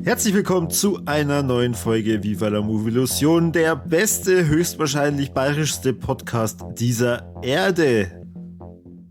Herzlich willkommen zu einer neuen Folge Viva la Movilusion, der beste, höchstwahrscheinlich bayerischste Podcast dieser Erde.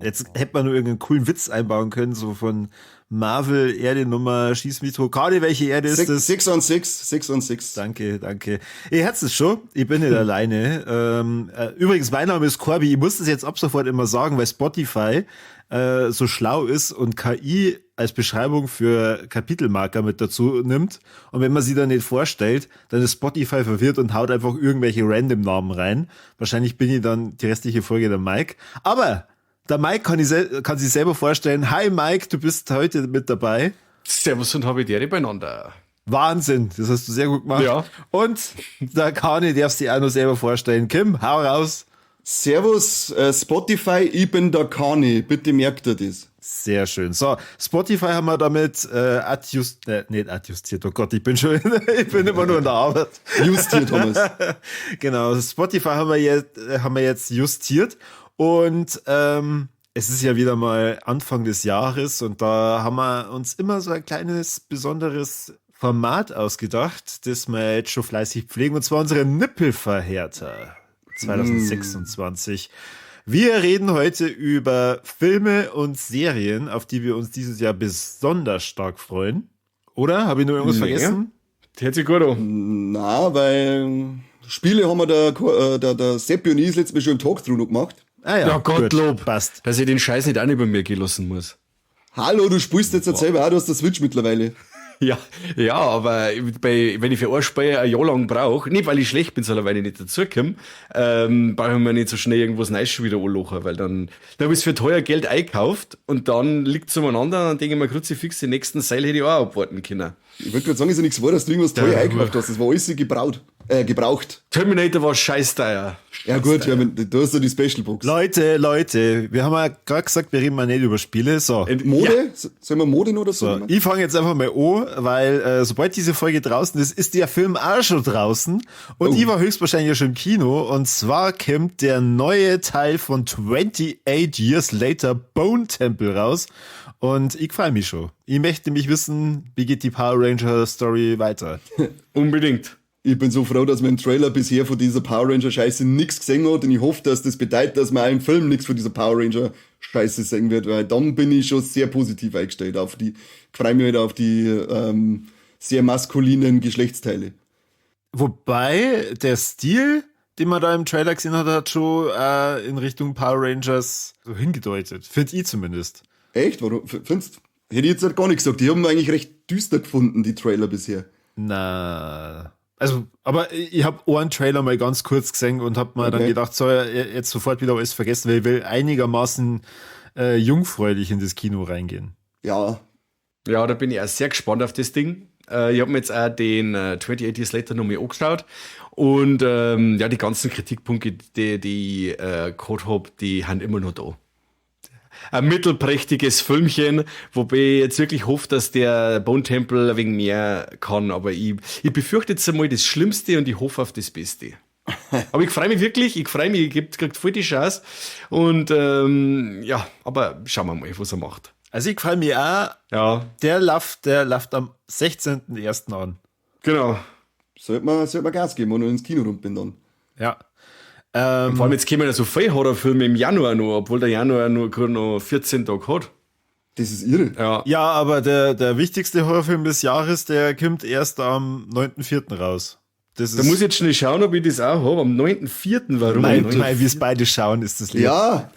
Jetzt hätte man nur irgendeinen coolen Witz einbauen können, so von Marvel, Erde Nummer, schieß mich tot. Kadi, welche Erde ist das? 6 on 6, 6 on 6. Danke, danke. Ihr hört es schon, ich bin nicht alleine. Übrigens, mein Name ist Corby. Ich muss das jetzt ab sofort immer sagen, weil Spotify so schlau ist und KI als Beschreibung für Kapitelmarker mit dazu nimmt. Und wenn man sie dann nicht vorstellt, dann ist Spotify verwirrt und haut einfach irgendwelche random Namen rein. Wahrscheinlich bin ich dann die restliche Folge der Mike. Aber der Mike kann sich selber vorstellen. Hi Mike, du bist heute mit dabei. Servus und habe die Ehre beieinander. Wahnsinn, das hast du sehr gut gemacht. Ja. Und der Kani darf sich auch noch selber vorstellen. Kim, hau raus. Servus, Spotify, ich bin der Kani. Bitte merkt ihr das. Sehr schön. So, Spotify haben wir damit nicht adjustiert. Oh Gott, ich bin schon, ich bin immer nur in der Arbeit. Justiert, Thomas. Genau, Spotify haben wir jetzt justiert. Und es ist ja wieder mal Anfang des Jahres und da haben wir uns immer so ein kleines, besonderes Format ausgedacht, das wir jetzt schon fleißig pflegen, und zwar unsere Nippelverhärter 2026. Wir reden heute über Filme und Serien, auf die wir uns dieses Jahr besonders stark freuen. Oder? Habe ich nur irgendwas vergessen? Die hört sich gut an. Na, weil Spiele haben wir der Seppi und ich das letzte Mal schon im Talkthrough noch gemacht. Ah ja, ja, Gottlob. Gut, passt. Dass ich den Scheiß nicht auch über mir gehen lassen muss. Hallo, du spielst jetzt selber auch, du hast das Switch mittlerweile. Ja, ja, aber wenn ich für ein Spiel ein Jahr lang brauche, nicht weil ich schlecht bin, sondern weil ich nicht dazukomme, brauche ich mir nicht so schnell irgendwas Neues schon wieder anlachen, weil dann habe ich es für teuer Geld eingekauft und dann liegt's umeinander und dann denke ich mir, Kruzifix, den nächsten Seil hätte ich auch abwarten können. Ich wollte gerade sagen, ist ja nichts wahr, dass du irgendwas teuer eingekauft hast, das war alles gebraucht. Terminator war scheiß teuer. Ja gut, ja, du hast ja die Special Box. Leute, wir haben ja gerade gesagt, wir reden mal nicht über Spiele. So. Mode? Ja. Sollen wir Mode noch oder so? So, ich fange jetzt einfach mal an, weil sobald diese Folge draußen ist, ist der Film auch schon draußen. Und ich war höchstwahrscheinlich ja schon im Kino. Und zwar kommt der neue Teil von 28 Years Later Bone Temple raus. Und ich freue mich schon. Ich möchte mich wissen, wie geht die Power Ranger Story weiter? Unbedingt. Ich bin so froh, dass man im Trailer bisher von dieser Power Ranger Scheiße nichts gesehen hat und ich hoffe, dass das bedeutet, dass man auch im Film nichts von dieser Power Ranger Scheiße sehen wird, weil dann bin ich schon sehr positiv eingestellt auf die, ich freue mich halt auf die sehr maskulinen Geschlechtsteile. Wobei der Stil, den man da im Trailer gesehen hat, hat schon in Richtung Power Rangers so hingedeutet. Find ich zumindest. Echt? Warum? Findest du? Hätte ich jetzt halt gar nicht gesagt. Die haben eigentlich recht düster gefunden, die Trailer bisher. Na. Also, aber ich hab einen Trailer mal ganz kurz gesehen und hab mir dann gedacht, so, jetzt sofort wieder alles vergessen, weil ich will einigermaßen jungfräulich in das Kino reingehen. Ja. Ja, da bin ich auch sehr gespannt auf das Ding. Ich hab mir jetzt auch den 28 Years Later nochmal angeschaut und ja, die ganzen Kritikpunkte, die ich gehabt hab, die sind immer noch da. Ein mittelprächtiges Filmchen, wobei ich jetzt wirklich hoffe, dass der Bone Temple ein wenig mehr kann, aber ich befürchte jetzt einmal das Schlimmste und ich hoffe auf das Beste. Aber ich freue mich wirklich, ich krieg voll die Chance und ja, aber schauen wir mal, was er macht. Also ich freue mich auch, ja. Der läuft am 16.01. an. Genau. Sollte man Gas geben, wenn ich ins Kino rund bin dann. Ja. Und vor allem jetzt kommen ja so viele Horrorfilme im Januar noch, obwohl der Januar nur noch 14 Tage hat. Das ist irre. Ja, ja, aber der wichtigste Horrorfilm des Jahres, der kommt erst am 9.4. raus. Das da muss ich jetzt schnell schauen, ob ich das auch habe. Am 9.4. Warum? Nein, wir es beide schauen, ist das lieb. Ja.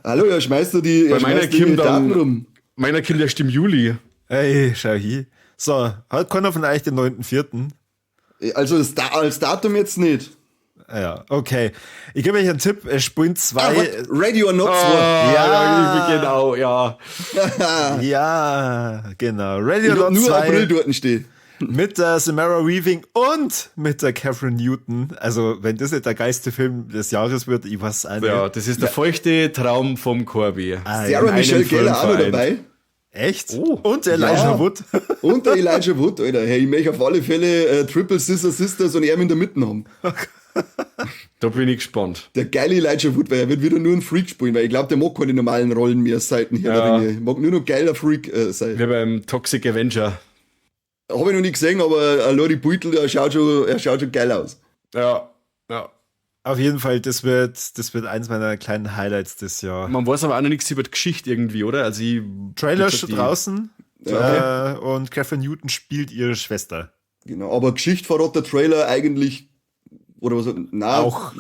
Hallo, er schmeißt da die, die Daten rum. Meiner kommt erst im Juli. Ey, schau hier. So, hat keiner von euch den 9.4.? Also als Datum jetzt nicht. Ja, okay. Ich gebe euch einen Tipp, es spielen zwei... Ready or Not 2. Ja, genau, ja. Ja, genau. Ready or Not 2. Nur April dort steht. Mit der Samara Weaving und mit der Kathryn Newton. Also, wenn das nicht der geilste Film des Jahres wird, ich weiß auch nicht. Ja, das ist der feuchte Traum vom Corby. Ah, Sarah Michelle Gellar auch noch dabei. Echt? Oh. Und Elijah ja. Wood. Und der Elijah Wood, Alter. Hey, ich möchte auf alle Fälle Triple Scissor Sisters und er in der Mitte haben. Da bin ich gespannt. Der geile Elijah Wood, weil er wird wieder nur ein Freak spielen, weil ich glaube, der mag keine normalen Rollen mehr Seiten hier. Ja. Ich mag nur noch geiler Freak sein. Wie beim Toxic Avenger. Habe ich noch nicht gesehen, aber Lori Beutel, er schaut schon geil aus. Ja, ja. Auf jeden Fall, das wird eins meiner kleinen Highlights des Jahr. Man weiß aber auch noch nichts über die Geschichte irgendwie, oder? Also ich, Trailer ist schon draußen. Ja. Und Kathryn Newton spielt ihre Schwester. Genau, aber Geschichte verrät der Trailer eigentlich, oder was? Nein, auch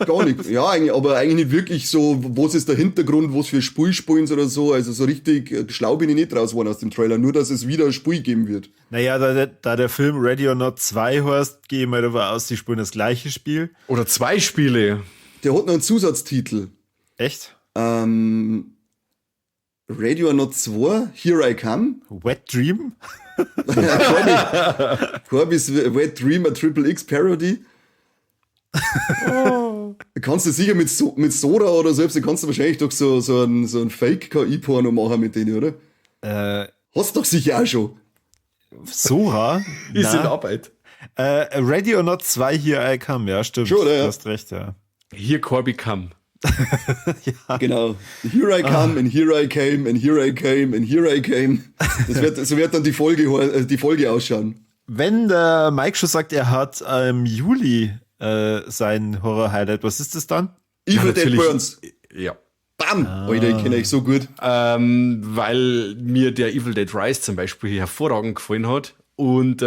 gar nicht. Ja, eigentlich, aber eigentlich nicht wirklich so, was ist der Hintergrund, was für Spiel spielen sie oder so. Also so richtig schlau bin ich nicht raus geworden aus dem Trailer, nur dass es wieder ein Spiel geben wird. Naja, da der Film Ready or Not 2 heißt, gehe ich mal davon aus, die spielen das gleiche Spiel. Oder zwei Spiele. Der hat noch einen Zusatztitel. Echt? Ready or Not 2, Here I Come. Wet Dream? Corby's Wet Dream, a Triple X Parody. Oh. Kannst du sicher mit Sora oder selbst, kannst du wahrscheinlich doch so ein Fake-KI-Porno machen mit denen, oder? Hast du doch sicher auch schon. Sora? Ist in Arbeit. Ready or Not 2, Here I Come, ja, stimmt. Schon, oder? Du hast recht, ja. Here Corby come. Ja. Genau. Here I come and here I came and here I came and here I came. Das wird, so wird dann die Folge ausschauen. Wenn der Mike schon sagt, er hat im Juli sein Horror-Highlight, was ist das dann? Evil Dead Burns. Ja. Bam! Alter, ich kenne euch so gut. Weil mir der Evil Dead Rise zum Beispiel hervorragend gefallen hat. Und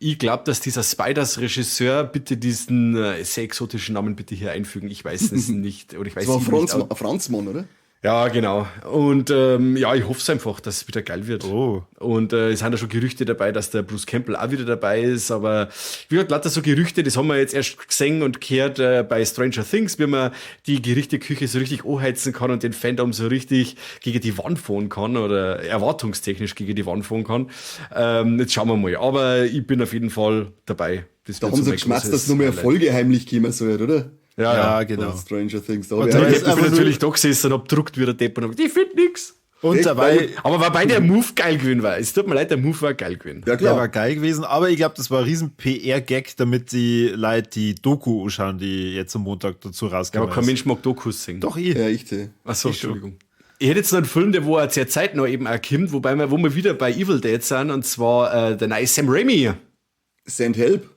ich glaube, dass dieser Spiders-Regisseur bitte diesen sehr exotischen Namen bitte hier einfügen. Ich weiß es nicht. Oder ich weiß das war Franzmann, oder? Ja, genau. Und ja, ich hoffe es einfach, dass es wieder geil wird. Oh. Und es sind ja schon Gerüchte dabei, dass der Bruce Campbell auch wieder dabei ist. Aber wie gesagt, lauter so Gerüchte, das haben wir jetzt erst gesehen und gehört bei Stranger Things, wie man die Gerüchteküche so richtig anheizen kann und den Fandom so richtig gegen die Wand fahren kann oder erwartungstechnisch gegen die Wand fahren kann. Jetzt schauen wir mal. Aber ich bin auf jeden Fall dabei. Das da haben sie geschmerzt, dass nur mehr Folge heimlich kommen soll, oder? Ja, genau. Stranger Things. Da und ich bin natürlich da gesessen und hab gedruckt wie der Depp und hab gesagt, ich find nix. Und dabei, aber wobei der Move geil gewesen war. Es tut mir leid, der Move war geil gewesen. Ja, klar. Der war geil gewesen, aber ich glaube, das war ein riesen PR-Gag, damit die Leute die Doku anschauen, die jetzt am Montag dazu rauskommen. Ja, aber kein Mensch mag Dokus sehen. Doch, ich. Ja, ich. Achso, Entschuldigung. Ich hätte jetzt noch einen Film, der wo er sehr zeitnah eben auch kommt, wobei wir, wo wir wieder bei Evil Dead sind, und zwar der neue Sam Raimi. Send Help.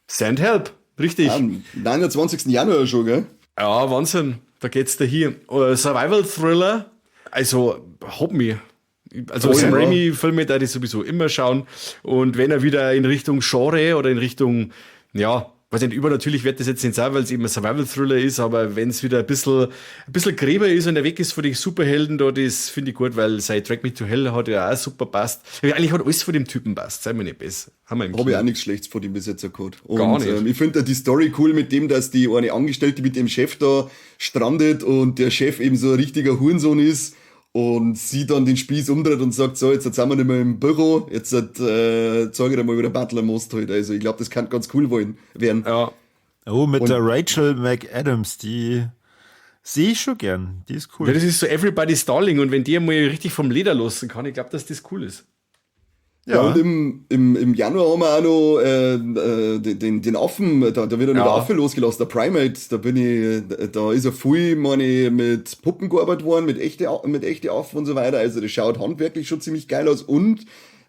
Send Help. Richtig. Am 29. Januar schon, gell? Ja, Wahnsinn. Da geht's da hier. Survival Thriller. Also, hab mich. Also, Sam Raimi-Filme, da die sowieso immer schauen. Und wenn er wieder in Richtung Genre oder in Richtung, ja, weiß nicht, übernatürlich wird das jetzt nicht sein, weil es eben ein Survival-Thriller ist, aber wenn es wieder ein bisschen gräber ist und er weg ist von den Superhelden da, das finde ich gut, weil sein Drag Me to Hell hat ja auch super passt. Eigentlich hat alles von dem Typen passt, sei mir nicht besser. Haben wir im Habe ich auch nichts Schlechtes von dem bis jetzt gehabt. Und, gar nicht. Ich finde die Story cool mit dem, dass die eine Angestellte mit dem Chef da strandet und der Chef eben so ein richtiger Hurensohn ist. Und sie dann den Spieß umdreht und sagt, so, jetzt sind wir nicht mehr im Büro, jetzt zeige ich dir mal wieder Butler Most halt. Also ich glaube, das kann ganz cool werden. Ja. Oh, mit und der Rachel McAdams, die sehe ich schon gern. Die ist cool. Ja, das ist so Everybody's Darling und wenn die mal richtig vom Leder lassen kann, ich glaube, dass das cool ist. Ja, und im Januar haben wir auch noch den Affen, da wird ja noch der Affe losgelassen, der Primate, da ist ja viel, meine, mit Puppen gearbeitet worden, mit echte Affen und so weiter, also das schaut handwerklich schon ziemlich geil aus und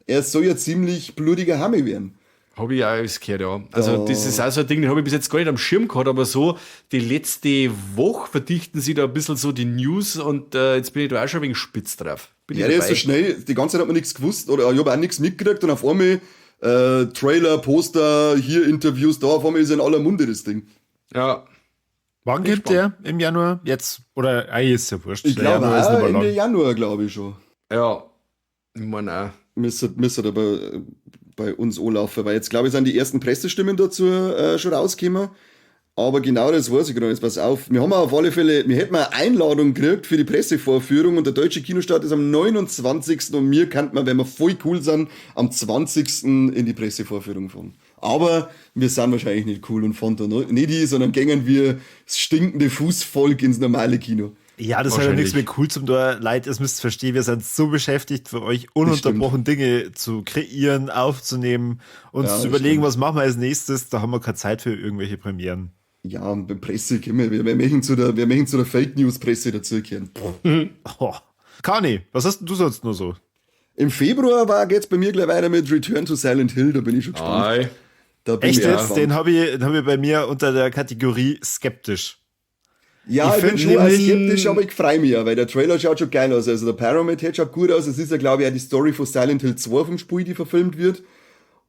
er soll ja ziemlich blutiger Hammi werden. Habe ich auch alles gehört, ja. Also das ist auch so ein Ding, den habe ich bis jetzt gar nicht am Schirm gehabt, aber so die letzte Woche verdichten sie da ein bisschen so die News und jetzt bin ich da auch schon ein wenig spitz drauf. Bin ja, der ist so schnell, die ganze Zeit hat man nichts gewusst oder ich habe auch nichts mitgekriegt und auf einmal Trailer, Poster, hier Interviews, da auf einmal ist in aller Munde das Ding. Ja. Wann gibt der im Januar? Jetzt? Oder ist ja wurscht. Ich glaube auch Ende Januar, glaube ich schon. Ja, ich meine auch. Müsste aber bei uns anlaufen, weil jetzt, glaube ich, sind die ersten Pressestimmen dazu schon rausgekommen. Aber genau das weiß ich gerade nicht. Pass auf. Wir haben auf alle Fälle, wir hätten eine Einladung gekriegt für die Pressevorführung und der deutsche Kinostart ist am 29. und mir kann man, wenn wir voll cool sind, am 20. in die Pressevorführung fahren. Aber wir sind wahrscheinlich nicht cool und fahren da nicht hin, sondern gängen wir das stinkende Fußvolk ins normale Kino. Ja, das hat ja nichts mehr cool zum tun. Leid, ihr müsst verstehen, wir sind so beschäftigt, für euch ununterbrochen Dinge zu kreieren, aufzunehmen, uns zu überlegen, was machen wir als nächstes. Da haben wir keine Zeit für irgendwelche Premieren. Ja, und beim Presse können wir möchten zu der, wir möchten zu der Fake News Presse dazukehren. Oh. Kani, was hast denn du sonst nur so? Im Februar geht's bei mir gleich weiter mit Return to Silent Hill, da bin ich schon gespannt. Ei. Da bin Echt ich jetzt? gespannt. Den hab ich bei mir unter der Kategorie skeptisch. Ja, Ich ich bin find schon auch nämlich- skeptisch, aber ich freu mich ja, weil der Trailer schaut schon geil aus. Also der Pyramid Head schaut gut aus. Es ist ja, glaube ich, auch die Story von Silent Hill 2 vom Spiel, die verfilmt wird.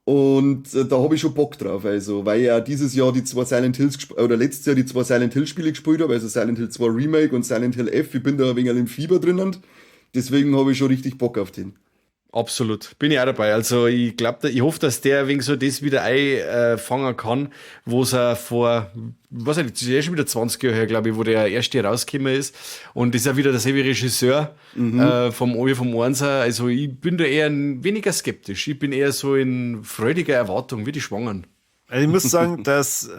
Und da hab ich schon Bock drauf, also, weil ich ja dieses Jahr die zwei Silent Hills oder letztes Jahr die zwei Silent Hill Spiele gespielt habe, also Silent Hill 2 Remake und Silent Hill F. Ich bin da ein wenig im Fieber drinnen. Deswegen habe ich schon richtig Bock auf den. Absolut, bin ich auch dabei. Also ich glaub, ich hoffe, dass der wegen so das wieder einfangen kann, wo es er vor, was weiß ich, das ist eh schon wieder 20 Jahre her, glaub ich, wo der erste rausgekommen ist. Und das ist ja wieder derselbe Regisseur, vom Obi vom Einser. Also ich bin da eher weniger skeptisch. Ich bin eher so in freudiger Erwartung, wie die Schwangeren. Also ich muss sagen, dass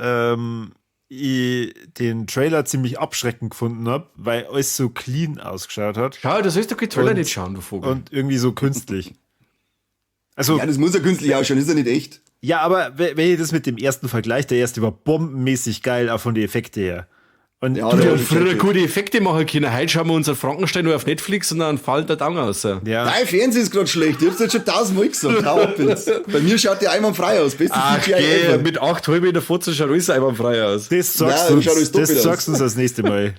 ich den Trailer ziemlich abschreckend gefunden hab, weil alles so clean ausgeschaut hat. Schau, du sollst doch den Trailer nicht schauen, du Vogel. Und irgendwie so künstlich. Also, ja, das muss ja künstlich ausschauen, ist ja nicht echt. Ja, aber wenn ich das mit dem ersten vergleiche, der erste war bombenmäßig geil, auch von den Effekten her. Und Ja, du, der wir war haben schon früher geil. gute Effekte machen können. Heute schauen wir unseren Frankenstein nur auf Netflix und dann fällt der Daumen raus. Ja. Dein Fernsehen ist grad schlecht. Ich hab's jetzt schon 1000-mal gesagt. Hau ab jetzt. Bei mir schaut der einwandfrei aus. Beste Ach, CGI geh, ever. mit 8 halb in der Fotze schaut alles einwandfrei aus. Das sagst Nein, du uns, schaut alles das doppelt aus. sagst du uns das nächste Mal.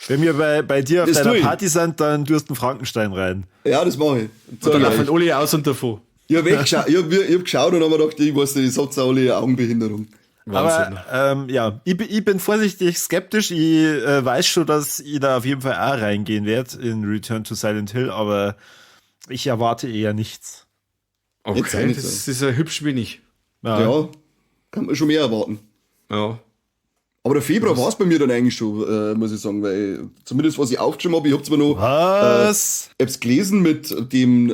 Wenn wir bei dir auf Das deiner tu ich. Party sind, dann tust du einen Frankenstein rein. Ja, das mach ich. Und dann laufen alle aus und davon. Ich hab echt geschaut, ich hab, ich hab geschaut und hab mir gedacht, ich weiß nicht, ich hab's auch alle Augenbehinderung. Wahnsinn. Aber ja, ich bin vorsichtig skeptisch. Ich weiß schon, dass ich da auf jeden Fall auch reingehen werde in Return to Silent Hill, aber ich erwarte eher nichts. Jetzt auch Okay, nicht das so. ist ja hübsch wenig. Ja. Ja, kann man schon mehr erwarten. Ja. Aber der Februar war's bei mir dann eigentlich schon, muss ich sagen, weil zumindest was ich aufgeschrieben hab, ich hab zwar noch, Was? ich hab's gelesen mit dem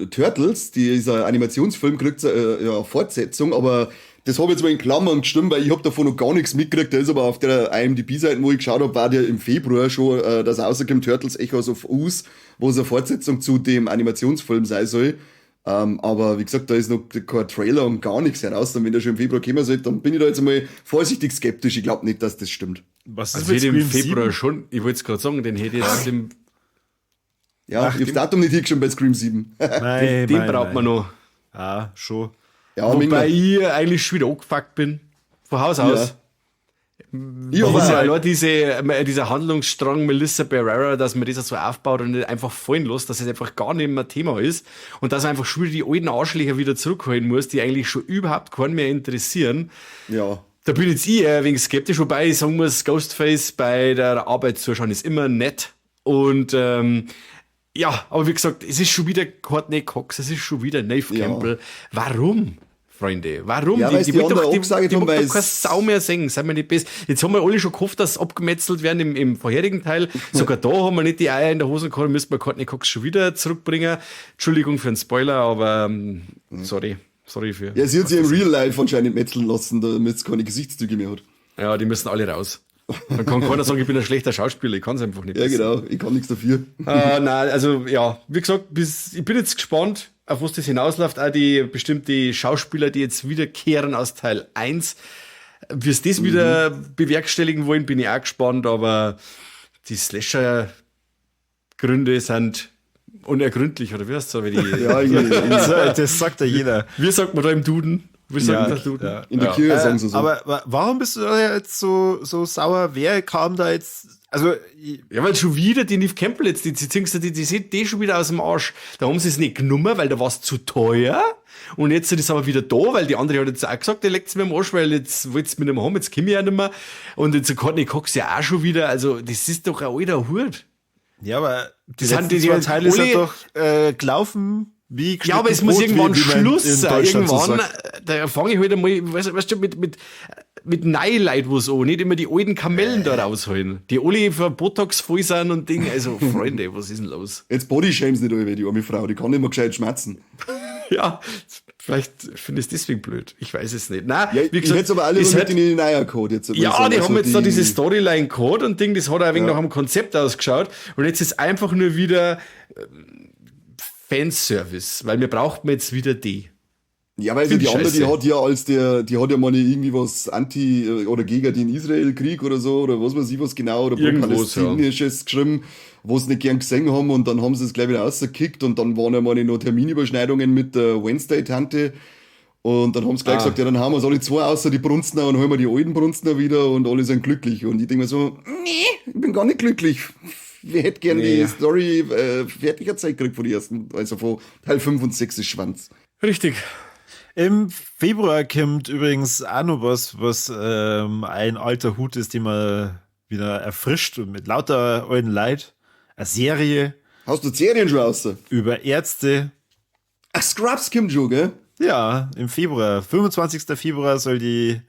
Turtles, dieser Animationsfilm kriegt ja Fortsetzung, aber das hab ich jetzt mal in Klammern gestimmt, weil ich hab davon noch gar nichts mitgekriegt. Der ist aber auf der IMDb-Seite, wo ich geschaut hab, war der im Februar schon, dass rauskommt Turtles Echoes of Ooze, wo es eine Fortsetzung zu dem Animationsfilm sein soll. Aber wie gesagt, da ist noch kein Trailer und gar nichts heraus. Und wenn der schon im Februar kommen soll, dann bin ich da jetzt einmal vorsichtig skeptisch. Ich glaub nicht, dass das stimmt. Was ist Also mit hätte im Scream Februar 7? schon, ich wollte es gerade sagen, den hätte ich jetzt im, Ja, ich hab's Datum nicht hingeschrieben bei Scream 7. Nein, den nein, braucht nein. man noch. Ah, schon. Ja, Wobei Minga. ich eigentlich schon wieder angefuckt bin. Von Haus aus. Ich Das hab ist ja auch. allein dieser Handlungsstrang Melissa Barrera, dass man das so aufbaut und nicht einfach fallen lässt, dass es einfach gar nicht mehr Thema ist und dass man einfach schon wieder die alten Arschlöcher wieder zurückholen muss, die eigentlich schon überhaupt keinen mehr interessieren. Ja. Da bin jetzt ich eher ein wenig skeptisch, wobei ich sagen muss, Ghostface bei der Arbeit zuschauen ist immer nett und ja, aber wie gesagt, es ist schon wieder Courteney Cox, es ist schon wieder Neve Ja. Campbell. Warum, Freunde? Warum? Ja, weil's die wollen anderen doch, auch gesagt die haben, wollen doch weil's keine Sau mehr singen, seien wir nicht best. Jetzt haben wir alle schon gehofft, dass sie abgemetzelt werden im vorherigen Teil. Sogar da haben wir nicht die Eier in der Hose gehabt, müssen wir Courteney Cox schon wieder zurückbringen. Entschuldigung für den Spoiler, aber sorry. Sorry für. Ja, sie hat sich im Real Life anscheinend metzeln lassen, damit sie keine Gesichtszüge mehr hat. Ja, die müssen alle raus. Dann kann keiner sagen, ich bin ein schlechter Schauspieler, ich kann's einfach nicht. Ja, genau, ich kann nichts dafür. Nein, also ja, wie gesagt, ich bin jetzt gespannt, auf was das hinausläuft. Auch die bestimmt die Schauspieler, die jetzt wiederkehren aus Teil 1, wie es das wieder bewerkstelligen wollen, bin ich auch gespannt, aber die Slasher-Gründe sind unergründlich, oder wie heißt das? Die, Ja, irgendwie, So, das sagt ja jeder. Wie sagt man da im Duden? Wie sagt Ja, man das Duden? ja. in der Kirche sagen sie so. Aber warum bist du da jetzt so sauer? Wer kam da jetzt? Also, ich, Ja, weil schon wieder die Neve Campbell jetzt, die sind die schon wieder aus dem Arsch. Da haben sie es nicht genommen, weil da war's zu teuer. Und jetzt sind es aber wieder da, weil die andere hat jetzt auch gesagt, die leckt's mir am Arsch, weil jetzt wollt's mich nicht mehr haben, jetzt komm ich ja nicht mehr. Und jetzt Courteney Cox ja auch schon wieder. Also, das ist doch ein alter Hut. ja, aber die Das sind letzten die- zwei Teile sind alle- doch gelaufen wie Ja, aber es geschnitten muss Brot, irgendwann wie man Schluss in sein. Deutschland so Irgendwann, sagt. da fange ich halt einmal, weißt du, mit mit neuen Leuten was an, nicht immer die alten Kamellen da rausholen, die alle für Botox voll sind und Ding. Also, Freunde, was ist denn los? Jetzt Bodyshames nicht alle, die arme Frau, die kann nicht mehr gescheit schmerzen. Ja, vielleicht finde ich es deswegen blöd. Ich weiß es nicht. Nein, ja, wie gesagt, ich hätte aber alle mit halt, in den Code jetzt. Ja, die also haben jetzt da diese Storyline Code und Ding, das hat auch ein wenig nach einem Konzept ausgeschaut. Und jetzt ist einfach nur wieder Fanservice, weil wir brauchen jetzt wieder die. Ja, weil die andere, die hat ja als der, die hat ja mal irgendwie was anti oder gegen den Israel-Krieg oder so, oder was weiß ich was genau, oder pro-palästinisches ja. geschrieben, wo sie nicht gern gesehen haben und dann haben sie es gleich wieder rausgekickt und dann waren ja mal noch Terminüberschneidungen mit der Wednesday-Tante und dann haben sie gleich gesagt, ja, dann haben wir es alle zwei außer die Brunstner und holen wir die alten Brunstner wieder und alle sind glücklich. Und ich denke mir so, nee, ich bin gar nicht glücklich. Wir hätten gern die Story fertig erzählt gekriegt von die ersten, also von Teil 5 und 6 ist Schwanz. Richtig. Im Februar kommt übrigens auch noch was ein alter Hut ist, den man wieder erfrischt und mit lauter alten Leid. Eine Serie. Hast du Serien schon raus? Über Ärzte. Ach, Scrubs kommt schon, gell? Ja, im Februar. 25. Februar soll die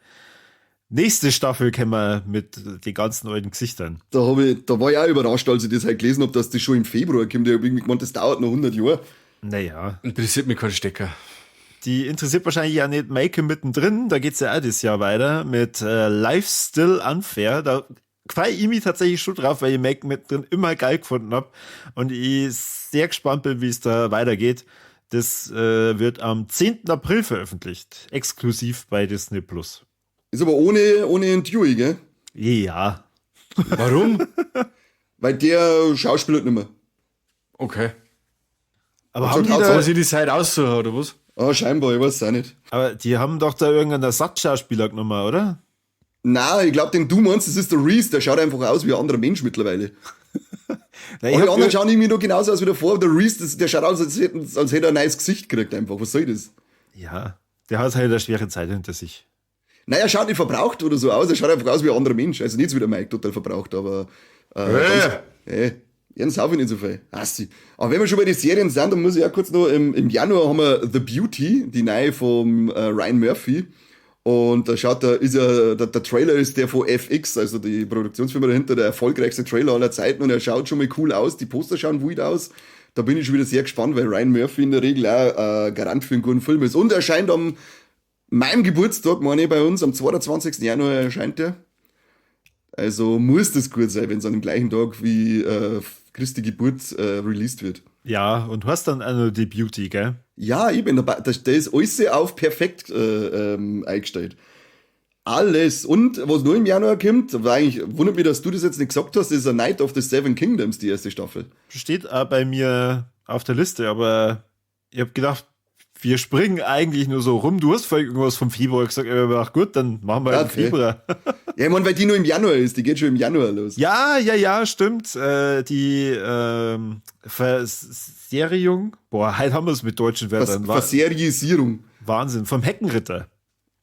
nächste Staffel kommen mit den ganzen alten Gesichtern. Da war ich auch überrascht, als ich das halt gelesen habe, dass das schon im Februar kommt. Ich hab irgendwie gemeint, das dauert noch 100 Jahre. Naja. Interessiert mich kein Stecker. Die interessiert wahrscheinlich ja nicht Maike mittendrin. Da geht's ja auch dieses Jahr weiter mit Life's Still Unfair. Da freue ich mich tatsächlich schon drauf, weil ich Maike mittendrin immer geil gefunden hab und ich sehr gespannt bin, wie es da weitergeht. Das wird am 10. April veröffentlicht. Exklusiv bei Disney Plus. Ist aber ohne Dewey, gell? Ja. Warum? Weil der schauspielert nicht mehr. Okay. Aber haben die da sie die Zeit aussuchen, oder was? Ah, scheinbar, ich weiß es auch nicht. Aber die haben doch da irgendeinen Ersatzschauspieler genommen, oder? Nein, ich glaub, den du meinst, das ist der Reese, der schaut einfach aus wie ein anderer Mensch mittlerweile. Na, alle anderen schauen irgendwie noch genauso aus wie davor, aber der Reese, der schaut aus, als hätte er ein neues Gesicht gekriegt einfach. Was soll das? Ja, der hat halt eine schwere Zeit hinter sich. Naja, er schaut nicht verbraucht oder so aus, er schaut einfach aus wie ein anderer Mensch. Also nicht so wie der Mike total verbraucht, aber Jens sauf ich nicht so viel. Assi. Aber wenn wir schon bei den Serien sind, dann muss ich auch kurz noch, im Januar haben wir The Beauty, die neue vom Ryan Murphy. Und da schaut, da ist ja, der Trailer ist der von FX, also die Produktionsfirma dahinter, der erfolgreichste Trailer aller Zeiten. Und er schaut schon mal cool aus, die Poster schauen wild aus. Da bin ich schon wieder sehr gespannt, weil Ryan Murphy in der Regel auch Garant für einen guten Film ist. Und er erscheint am meinem Geburtstag, meine ich, bei uns, am 22. Januar erscheint er. Also muss das gut sein, wenn es an dem gleichen Tag wie Christi Geburt released wird. Ja, und du hast dann auch noch die Beauty, gell? Ja, ich bin dabei. Da ist alles auf perfekt eingestellt. Alles. Und was nur im Januar kommt, war eigentlich, wundert mich, dass du das jetzt nicht gesagt hast, ist A Knight of the Seven Kingdoms, die erste Staffel. Steht auch bei mir auf der Liste, aber ich hab gedacht, wir springen eigentlich nur so rum. Du hast vorhin irgendwas vom Februar gesagt, aber ach gut, dann machen wir halt im Februar. Ja, ich meine, weil die nur im Januar ist, die geht schon im Januar los. Ja, stimmt. Die Verserierung, boah, heute haben wir es mit deutschen Wörtern. Verserisierung. Wahnsinn, vom Heckenritter.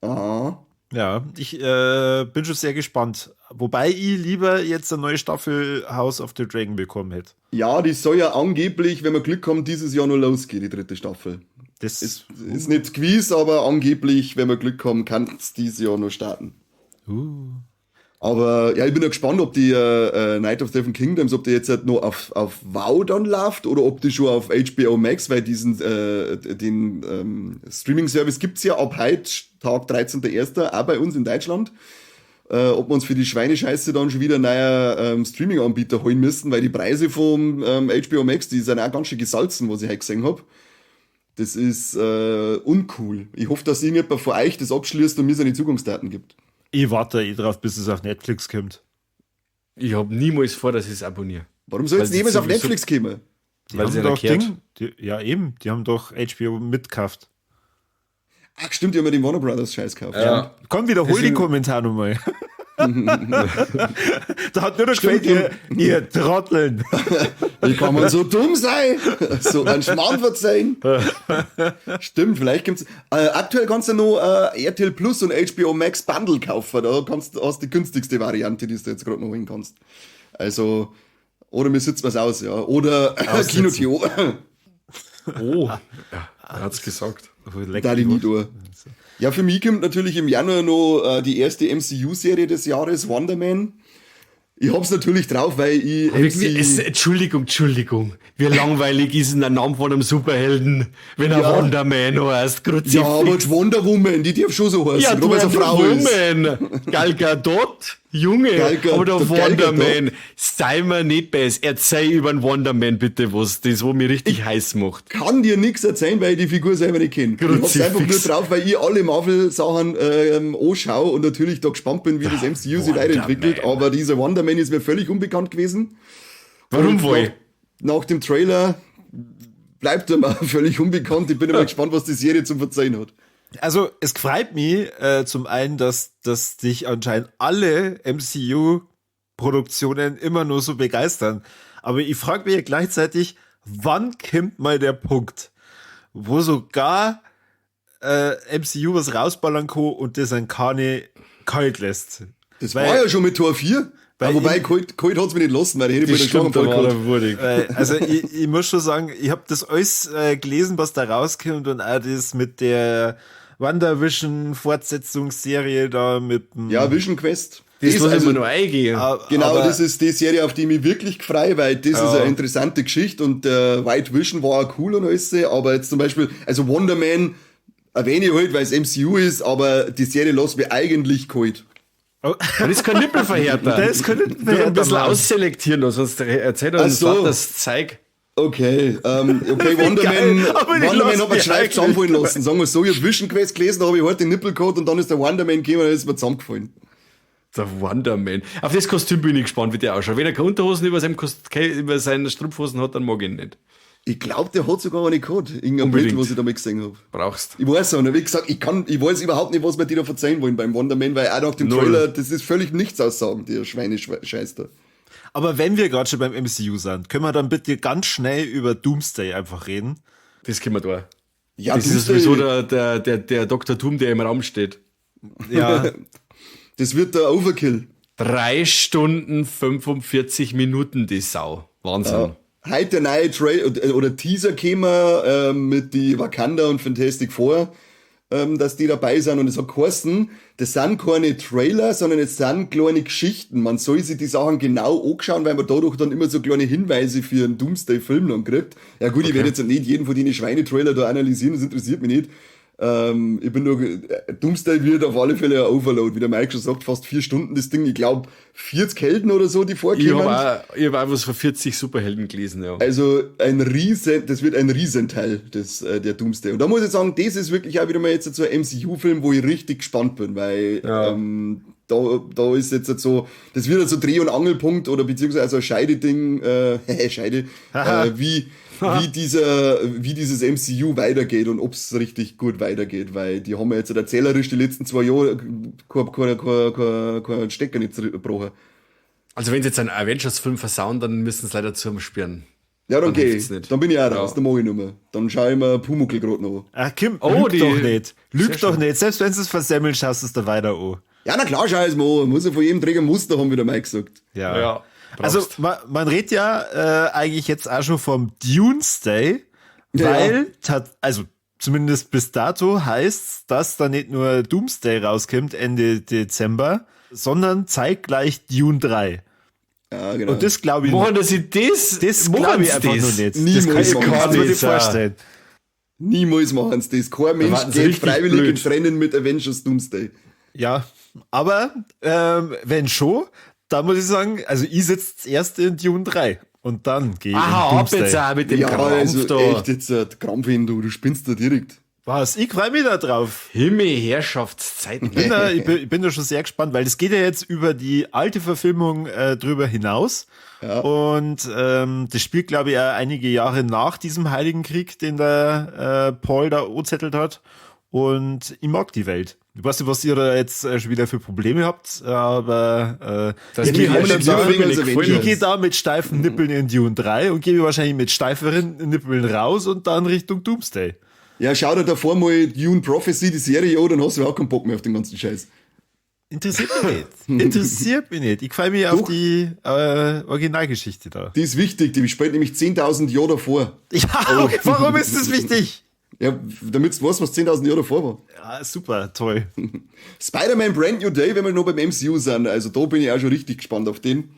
Aha. Ja, ich bin schon sehr gespannt. Wobei ich lieber jetzt eine neue Staffel House of the Dragon bekommen hätte. Ja, die soll ja angeblich, wenn wir Glück haben, dieses Jahr noch losgehen, die dritte Staffel. Das ist nicht gewiss, aber angeblich, wenn wir Glück haben, kann es dieses Jahr noch starten. Aber ja, ich bin ja gespannt, ob die Knight of Seven Kingdoms, ob die jetzt halt noch auf Wow dann läuft oder ob die schon auf HBO Max, weil diesen den Streaming-Service gibt's ja ab heute, Tag 13.01., auch bei uns in Deutschland. Ob wir uns für die Schweinescheiße dann schon wieder einen neuen Streaming-Anbieter holen müssen, weil die Preise vom HBO Max, die sind auch ganz schön gesalzen, was ich heute gesehen hab. Das ist uncool. Ich hoffe, dass irgendjemand von euch das abschließt und mir seine Zugangsdaten gibt. Ich warte drauf, bis es auf Netflix kommt. Ich hab niemals vor, dass ich es abonniere. Warum soll es niemals auf Netflix kommen? Die weil haben doch ja eben, die haben doch HBO mitgekauft. Ach stimmt, die haben ja den Warner Brothers Scheiß gekauft. Ja. Komm, wiederhol den Kommentar nochmal. Da hat nur noch gefällt, ihr Trotteln. Wie kann man so dumm sein? So ein Schmarrn verzeihen. Stimmt, vielleicht gibt's. Aktuell kannst du noch RTL Plus und HBO Max Bundle kaufen. Da kannst du hast die günstigste Variante, die du jetzt gerade noch holen kannst. Also, oder mir sitzt was aus, ja. Oder Kino.to. Oh. Er hat's gesagt. Da die nie durch. Ja, für mich kommt natürlich im Januar noch die erste MCU-Serie des Jahres, Wonder Man. Ich hab's natürlich drauf, weil ich Entschuldigung, Entschuldigung. Wie langweilig ist denn der Name von einem Superhelden, wenn er ja. Wonder Man heißt? Kruzifix. Ja, aber Wonder Woman, die darf schon so heißen, ja, du eine Frau Woman. Ist. Gal Gadot, Junge, Gal Gadot, aber der Wonder Man. Sei mir nicht besser. Erzähl über den Wonder Man bitte was, das wo mich richtig ich heiß macht. Kann dir nichts erzählen, weil ich die Figur selber nicht kenne. Ich hab's einfach nur drauf, weil ich alle Marvel-Sachen anschaue und natürlich da gespannt bin, wie das MCU sich weiterentwickelt. Aber dieser Wonder Man ist mir völlig unbekannt gewesen. Warum wohl? Nach dem Trailer bleibt er mir völlig unbekannt. Ich bin immer gespannt, was die Serie zum Verzeihen hat. Also, es freut mich zum einen, dass dich anscheinend alle MCU-Produktionen immer nur so begeistern. Aber ich frage mich ja gleichzeitig, wann kommt mal der Punkt, wo sogar MCU was rausballern kann und das an keine kalt lässt? Das war ja schon mit Tor 4. Ja, wobei, kalt hat's mich nicht lassen, weil ich hätte mir den Schlaganfall gehabt. Also ich muss schon sagen, ich habe das alles gelesen, was da rauskommt und auch das mit der WandaVision-Fortsetzungsserie da mit dem... Ja, Vision Quest. Das muss also, immer nur eingehen. Genau, aber das ist die Serie, auf die ich mich wirklich freue, weil das ist eine interessante Geschichte und White Vision war auch cool und alles, aber jetzt zum Beispiel, also Wonder Man erwähne ich halt, weil es MCU ist, aber die Serie lässt mich eigentlich kalt. Oh. Das ist kein Nippelverhärter. Das ist kein Nippelverhärter. Ein bisschen ausselektieren, sonst erzählt er uns so. Das Zeug. Okay, okay, Wonder Man hat mir gescheit zusammenfallen lassen. Sagen wir so, ich hab Vision Quest gelesen, da habe ich heute den Nippel gehabt und dann ist der Wonder Man gekommen und dann ist mir zusammengefallen. Der Wonder Man. Auf das Kostüm bin ich gespannt, wie der ausschaut. Wenn er keine Unterhosen über seine Strumpfhosen hat, dann mag ich ihn nicht. Ich glaube, der hat sogar eine gehabt. Irgendein Bild, was ich da mal gesehen habe. Brauchst. Ich weiß auch nicht. Wie gesagt, ich weiß überhaupt nicht, was wir dir da verzeihen wollen beim Wonder Man, weil auch nach dem Trailer, das ist völlig nichts aussagen, der Schweinescheiß da. Aber wenn wir gerade schon beim MCU sind, können wir dann bitte ganz schnell über Doomsday einfach reden? Das können wir da. Ja, das ist sowieso der Dr. Doom, der im Raum steht. Ja. Das wird der Overkill. 3 Stunden 45 Minuten, die Sau. Wahnsinn. Ja. Heute der neue Trailer oder Teaser käme mit die Wakanda und Fantastic Four, dass die dabei sind. Und es hat geheißen, das sind keine Trailer, sondern es sind kleine Geschichten. Man soll sich die Sachen genau anschauen, weil man dadurch dann immer so kleine Hinweise für einen Doomsday-Film dann kriegt. Ja gut, okay. Ich werde jetzt nicht jeden von denen Schweinetrailer da analysieren, das interessiert mich nicht. Ich bin nur, Doomsday wird auf alle Fälle ein Overload, wie der Mike schon sagt, fast 4 Stunden das Ding. Ich glaube, 40 Helden oder so, die vorkommen. Ich hab auch was von 40 Superhelden gelesen, ja. Also, das wird ein Riesenteil des, der Doomsday. Und da muss ich sagen, das ist wirklich auch wieder mal jetzt so ein MCU-Film, wo ich richtig gespannt bin, weil, ja. Da ist jetzt so, das wird so Dreh- und Angelpunkt oder beziehungsweise also ein Scheideding, Scheide, wie dieses MCU weitergeht und ob's richtig gut weitergeht, weil die haben ja jetzt erzählerisch die letzten 2 Jahre keinen Stecker nicht gebrochen. Also wenn sie jetzt einen Avengers-Film versauen, dann müssen sie leider zum Sperren. Ja, dann geh ich. Dann bin ich auch raus, dann mach ich nicht mehr. Dann schaue ich mir Pumuckl gerade noch an. Ach Kim, lüg doch nicht. Lüg doch nicht. Selbst wenn du es versemmeln, schaust du es da weiter an. Ja, na klar, schau ich es mir an. Muss ja von jedem Träger ein Muster haben, wie der Mike sagt. Ja. Ja. Also man redet ja eigentlich jetzt auch schon vom Doomsday, weil, ja. Also zumindest bis dato heißt's, dass da nicht nur Doomsday rauskommt Ende Dezember, sondern zeitgleich Dune 3. Ja, genau. Und das glaube ich nicht. Das glaube ich einfach nur nicht. Das kann ich mir nicht vorstellen. Niemals machen sie das. Kein Mensch geht freiwillig ins Rennen mit Avengers Doomsday. Ja, aber wenn schon, da muss ich sagen, also ich sitze zuerst in Dune 3 und dann gehe ich in Doomsday. Jetzt auch mit dem Krampf also da. Echt jetzt, Krampf hin, du spinnst da direkt. Was? Ich freue mich da drauf. Himmel, Herrschaftszeiten. Ich bin da schon sehr gespannt, weil das geht ja jetzt über die alte Verfilmung drüber hinaus. Ja. Und das spielt, glaube ich, auch einige Jahre nach diesem Heiligen Krieg, den der Paul da angezettelt hat. Und ich mag die Welt. Ich weiß nicht, was ihr da jetzt schon wieder für Probleme habt, aber ich gehe da mit steifen Nippeln in Dune 3 und gehe wahrscheinlich mit steiferen Nippeln raus und dann Richtung Doomsday. Ja, schau dir davor mal Dune Prophecy, die Serie an, dann hast du überhaupt keinen Bock mehr auf den ganzen Scheiß. Interessiert mich nicht. Interessiert mich nicht. Ich freue mich auf die Originalgeschichte da. Die ist wichtig, die spielt nämlich 10.000 Jahre davor. Ja, okay, warum ist das wichtig? Ja, damit du weißt, was 10.000 Jahre davor war. Ja, super, toll. Spider-Man Brand New Day, wenn wir noch beim MCU sind. Also da bin ich auch schon richtig gespannt auf den.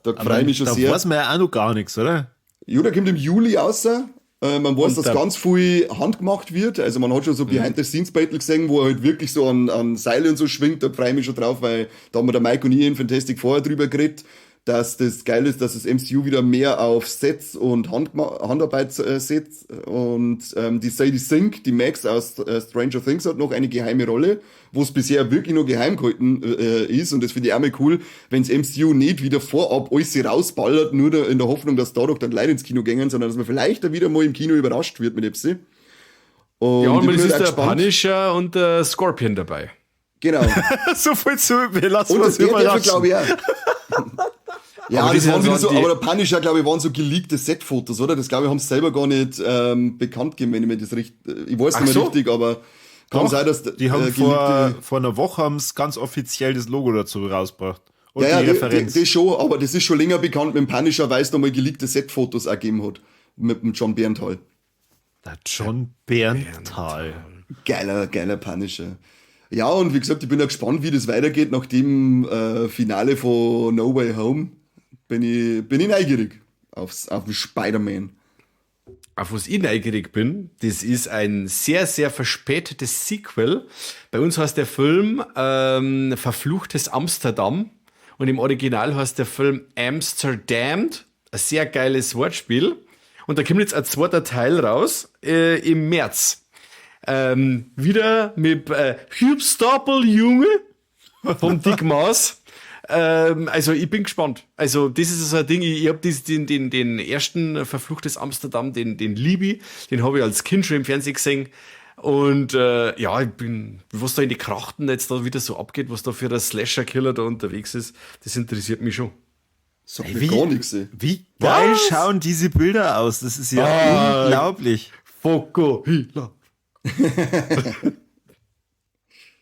Da freue ich mich schon da sehr. Da weiß man ja auch noch gar nichts, oder? Ja, der kommt im Juli raus. Man weiß, dass ganz viel handgemacht wird. Also man hat schon so Behind-the-Scenes-Battle gesehen, wo er halt wirklich so an Seile und so schwingt. Da freue ich mich schon drauf, weil da haben wir der Mike und ich in Fantastic vorher drüber geredet, dass das geil ist, dass das MCU wieder mehr auf Sets und Handarbeit setzt. Und die Sadie Sink, die Max aus Stranger Things, hat noch eine geheime Rolle, wo es bisher wirklich nur geheim gehalten ist. Und das finde ich auch mal cool, wenn das MCU nicht wieder vorab alles rausballert, nur in der Hoffnung, dass dadurch dann Leute ins Kino gehen, sondern dass man vielleicht da wieder mal im Kino überrascht wird mit FC. Und ja, und es ist der Punisher und der Scorpion dabei. Genau. So viel zu, wir lassen und uns überraschen. Glaube ich auch. Ja, aber das waren wieder so, aber der Punisher, glaube ich, waren so geleakte Set-Fotos, oder? Das, glaube ich, haben sie selber gar nicht bekannt gegeben, wenn ich mir das richtig, ich weiß nicht mehr so? Richtig, aber kann sein, dass die haben vor einer Woche haben sie ganz offiziell das Logo dazu rausgebracht. Und ja, die Referenz. Das schon, aber das ist schon länger bekannt mit dem Punisher, weil es nochmal geleakte Set-Fotos ergeben hat. Mit dem Jon Bernthal. Der Jon Bernthal. Geiler Punisher. Ja, und wie gesagt, ich bin ja gespannt, wie das weitergeht nach dem Finale von No Way Home. Bin ich neugierig auf den Spider-Man. Auf was ich neugierig bin, das ist ein sehr, sehr verspätetes Sequel. Bei uns heißt der Film Verfluchtes Amsterdam und im Original heißt der Film Amsterdamned. Ein sehr geiles Wortspiel. Und da kommt jetzt ein zweiter Teil raus im März. Wieder mit Hugh Stapel, Junge, vom Dick Maas. Also ich bin gespannt. Also das ist so ein Ding, ich hab den ersten Verfluchtes Amsterdam, den liebe ich, den habe ich als Kind schon im Fernsehen gesehen. Und ja, ich bin, was da in die Krachten jetzt da wieder so abgeht, was da für ein Slasher-Killer da unterwegs ist, das interessiert mich schon. Sagt mir gar nichts. Ey. Wie geil schauen diese Bilder aus? Das ist ja unglaublich. Fokuhila.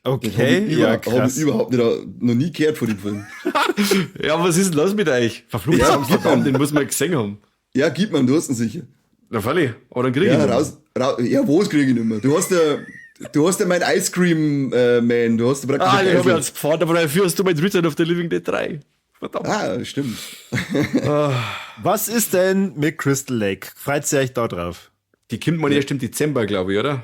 Okay, ja, krass. Hab ich überhaupt nicht, noch nie gehört von dem Film. Ja, was ist denn los mit euch? Verfluchtes Amsterdam, den muss man gesehen haben. Ja, gib mir, du hast ihn sicher. Na, freilich, aber dann krieg ich ihn raus, ja, wo krieg ich nicht mehr? Du hast ja mein Ice Cream Man, du hast ja praktisch. Ah, ich hab ja als Pfad, aber dafür hast du mein Return of the Living Dead 3. Verdammt. Ah, stimmt. Was ist denn mit Crystal Lake? Freut ihr euch da drauf? Die kommt man erst im Dezember, glaube ich, oder?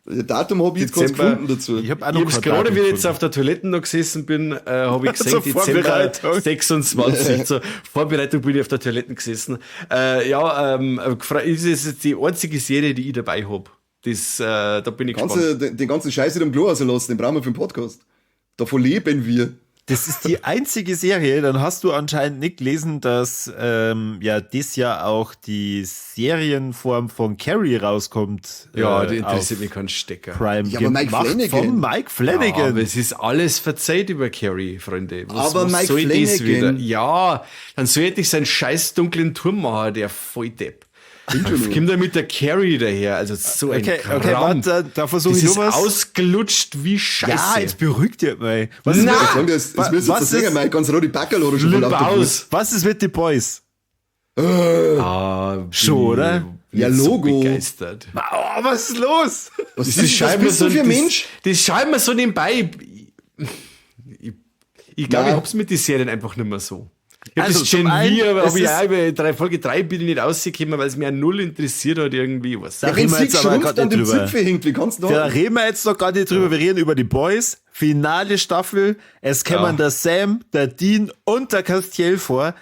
Datum habe ich jetzt kurz gefunden dazu. Ich habe auch noch gerade, wie ich jetzt auf der Toilette noch gesessen bin, habe ich gesehen, Dezember 26. Zur Vorbereitung bin ich auf der Toilette gesessen. Ist die einzige Serie, die ich dabei habe. Da bin ich gespannt. Den ganzen Scheiß in dem Klo rauslassen, den brauchen wir für den Podcast. Davon leben wir. Das ist die einzige Serie, dann hast du anscheinend nicht gelesen, dass ja dieses Jahr auch die Serienform von Carrie rauskommt. Ja, die interessiert mich keinen Stecker. Prime, ja, aber Mike Flanagan. Von Mike Flanagan. Ja, aber es ist alles verzeiht über Carrie, Freunde. Was, aber was Mike soll Flanagan. Das wieder? Ja, dann sollte ich seinen scheiß dunklen Turm machen, der Volldepp. Kommt er mit der Carrie daher? Also so ein Kram. Okay, warte, da versuche ich nur was. Ist ausgelutscht wie Scheiße. Ja, jetzt beruhigt ihr mal. Was ist, was ist, ganz rote Backerl oder schon aus. Was ist mit The Boys? Schon, oder? Ja, Logo. So begeistert. Oh, was ist los? Was ist das bist du für ein Mensch? Das schaut mir so nebenbei. Ich glaube, ich hab's mit den Serien einfach nicht mehr so. Ich hab also das Gen V, aber ich auch über Folge 3 bin ich nicht rausgekommen, weil es mir null interessiert hat irgendwie. Was. Da reden wir jetzt aber gerade an nicht dem drüber. Zipfel hängt, wie kannst du da reden wir jetzt noch gar nicht drüber. Wir reden über die Boys, finale Staffel. Es kämen der Sam, der Dean und der Castiel vor.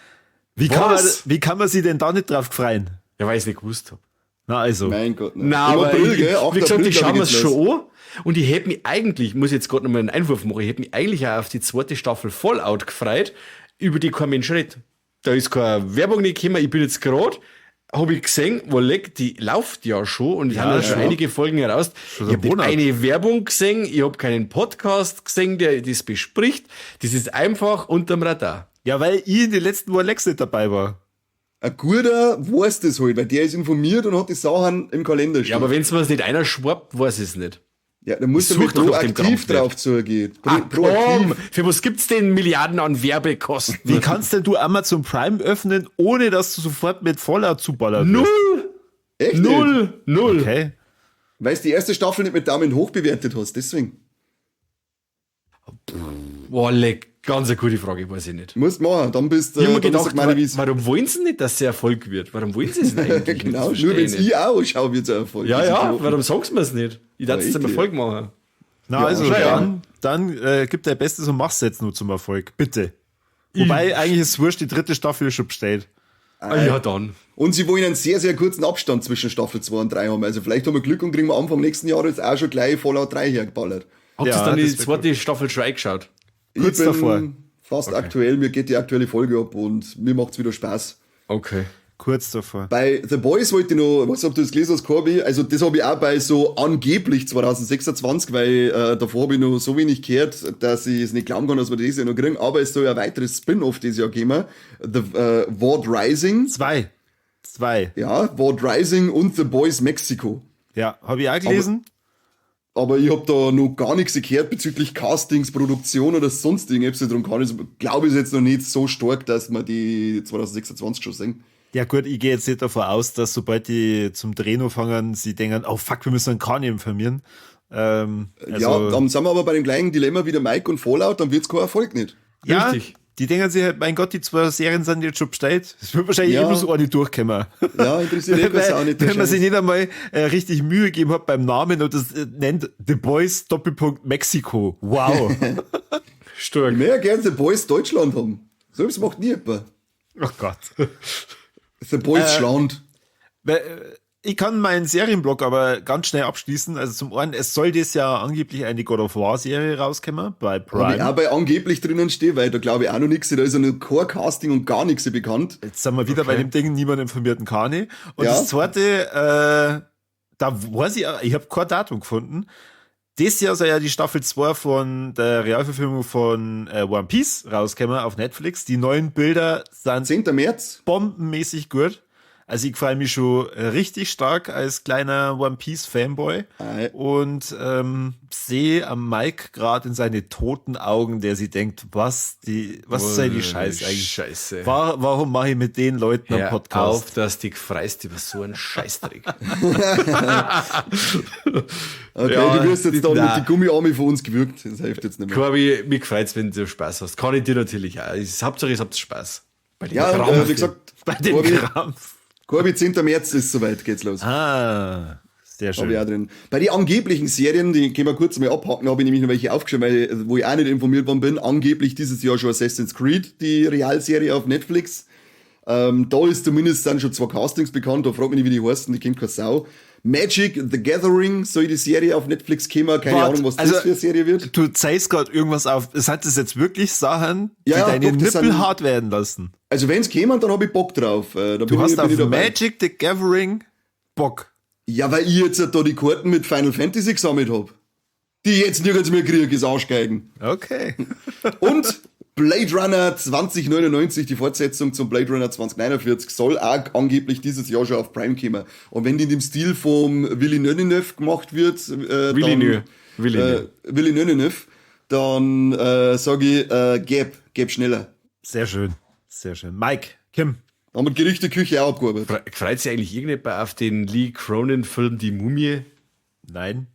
Wie kann man sich denn da nicht drauf freuen? Ja, weil ich es nicht gewusst habe. Na also. Mein Gott. Ne. Na, aber April, gell? Wie gesagt, ich schaue mir es schon an. Und ich hätte mich eigentlich, muss jetzt gerade nochmal einen Einwurf machen, ich hätte mich eigentlich auch auf die zweite Staffel Fallout gefreut, über die kein Mensch redet. Da ist keine Werbung nicht gekommen. Ich bin jetzt gerade, habe ich gesehen, wo leck, die läuft ja schon und ich habe ja schon einige Folgen heraus. Ich habe eine Werbung gesehen, ich habe keinen Podcast gesehen, der das bespricht. Das ist einfach unterm Radar. Ja, weil ich in den letzten Wochen Lex nicht dabei war. Ein guter weiß das halt, weil der ist informiert und hat die Sachen im Kalender stehen. Ja, aber wenn es mir nicht einer schwappt, weiß ich es nicht. Ja, dann musst du mit proaktiv drauf zugehen. Komm, für was gibt's denn Milliarden an Werbekosten? Wie kannst denn du Amazon Prime öffnen, ohne dass du sofort mit Fallout zuballert wirst? Null! Echt Null! nicht? Null! Okay. Weil du die erste Staffel nicht mit Daumen hoch bewertet hast, deswegen. Boah, leck, ganz eine gute Frage, weiß ich nicht. Musst machen, dann bist Ich hab mir gedacht, warum wollen sie nicht, dass es Erfolg wird? Warum wollen sie es denn eigentlich? Genau, nur wenn ich auch schaue, wird es ein Erfolg. Ja, ja, warum sagst du mir es nicht? Ich darf es zum Erfolg machen. Na, ja, also dann gib dein Bestes und mach's jetzt nur zum Erfolg. Bitte. Wobei, eigentlich ist es wurscht, die dritte Staffel ist schon bestellt. Ah, ja, dann. Und sie wollen einen sehr, sehr kurzen Abstand zwischen Staffel 2 und 3 haben. Also vielleicht haben wir Glück und kriegen wir Anfang nächsten Jahres auch schon gleich Fallout 3 hergeballert. Habt ihr dann die zweite Staffel schon eingeschaut? Kurz davor. Fast aktuell, mir geht die aktuelle Folge ab und mir macht's wieder Spaß. Okay. Kurz davor. Bei The Boys wollte ich noch, ich weiß nicht, ob du das gelesen hast, Corby, also das habe ich auch bei so angeblich 2026, weil davor habe ich noch so wenig gehört, dass ich es nicht glauben kann, dass wir das ja noch kriegen, aber es soll ja ein weiteres Spin-off dieses Jahr geben, The Vought Rising. Zwei. Ja, Vought Rising und The Boys Mexico. Ja, habe ich auch gelesen. Aber ich hab da noch gar nichts gehört bezüglich Castings, Produktion oder sonst irgendwas. Darum kann ich, glaube ich, jetzt noch nicht so stark, dass wir die 2026 schon sehen. Ja gut, ich gehe jetzt nicht davon aus, dass sobald die zum Drehen anfangen, sie denken, oh fuck, wir müssen einen Kani informieren. Also ja, dann sind wir aber bei dem gleichen Dilemma wie der Mike und Fallout, dann wird's kein Erfolg nicht. Ja, richtig. Die denken sich halt, mein Gott, die zwei Serien sind jetzt schon bestellt. Es wird wahrscheinlich eh bloß eine durchkommen. Ja, interessiert mich auch nicht. Wenn man sich nicht einmal richtig Mühe gegeben hat beim Namen und das nennt The Boys Doppelpunkt Mexiko. Wow. Stark. Ich möchte gerne The Boys Deutschland haben. So etwas macht nie jemand. Oh Gott. The Boys Schland. Ich kann meinen Serienblog aber ganz schnell abschließen. Also zum einen, es soll das ja angeblich eine God of War Serie rauskommen bei Prime. Hab ich auch bei angeblich drinnen stehe, weil da glaube ich auch noch nichts, da ist ja nur kein Casting und gar nichts bekannt. Jetzt sind wir wieder bei dem Ding, niemand informierten Kani. Und das zweite, da weiß ich, ich habe kein Datum gefunden. Das Jahr soll ja die Staffel 2 von der Realverfilmung von One Piece rauskommen auf Netflix. Die neuen Bilder sind 10. März. Bombenmäßig gut. Also ich freue mich schon richtig stark als kleiner One Piece Fanboy und sehe am Mike gerade in seine toten Augen, der sich denkt, was soll die Scheiße eigentlich? Scheiße. Warum mache ich mit den Leuten einen Podcast? Auf, dass dich freust über so einen Scheißdreck. Okay, ja, du wirst jetzt dann mit die Gummiarme von uns gewürgt. Das hilft jetzt nicht mehr. Corby, mich freut's, wenn du Spaß hast. Kann ich dir natürlich auch. Hauptsache, ihr habt Spaß. Bei dem Krampf. Wie gesagt, bei dem Krampf. Corby, 10. März ist soweit, geht's los. Ah, sehr schön. Hab ich auch drin. Bei den angeblichen Serien, die können wir kurz mal abhaken, habe ich nämlich noch welche aufgeschrieben, weil, wo ich auch nicht informiert worden bin, angeblich dieses Jahr schon Assassin's Creed, die Realserie auf Netflix. Da ist zumindest dann schon 2 Castings bekannt, da fragt mich nicht, wie die heißen, die kennt keine Sau. Magic the Gathering soll die Serie auf Netflix kommen, keine Ahnung, was das für eine Serie wird. Du zeigst gerade irgendwas auf, sind das jetzt wirklich Sachen, die deine Nippel hart werden lassen? Also wenn's kämen, dann hab ich Bock drauf. Da du hast auf Magic the Gathering Bock. Ja, weil ich jetzt da die Karten mit Final Fantasy gesammelt hab. Die ich jetzt nirgends mehr kriege, ist Arschgeigen. Okay. Und Blade Runner 2099, die Fortsetzung zum Blade Runner 2049, soll auch angeblich dieses Jahr schon auf Prime kommen. Und wenn die in dem Stil vom Villeneuve gemacht wird, Villeneuve, dann sage ich, gäb schneller. Sehr schön, sehr schön. Mike, Kim. Da haben wir die Gerichteküche auch abgearbeitet. Freut sich eigentlich irgendjemand auf den Lee Cronin-Film Die Mumie? Nein.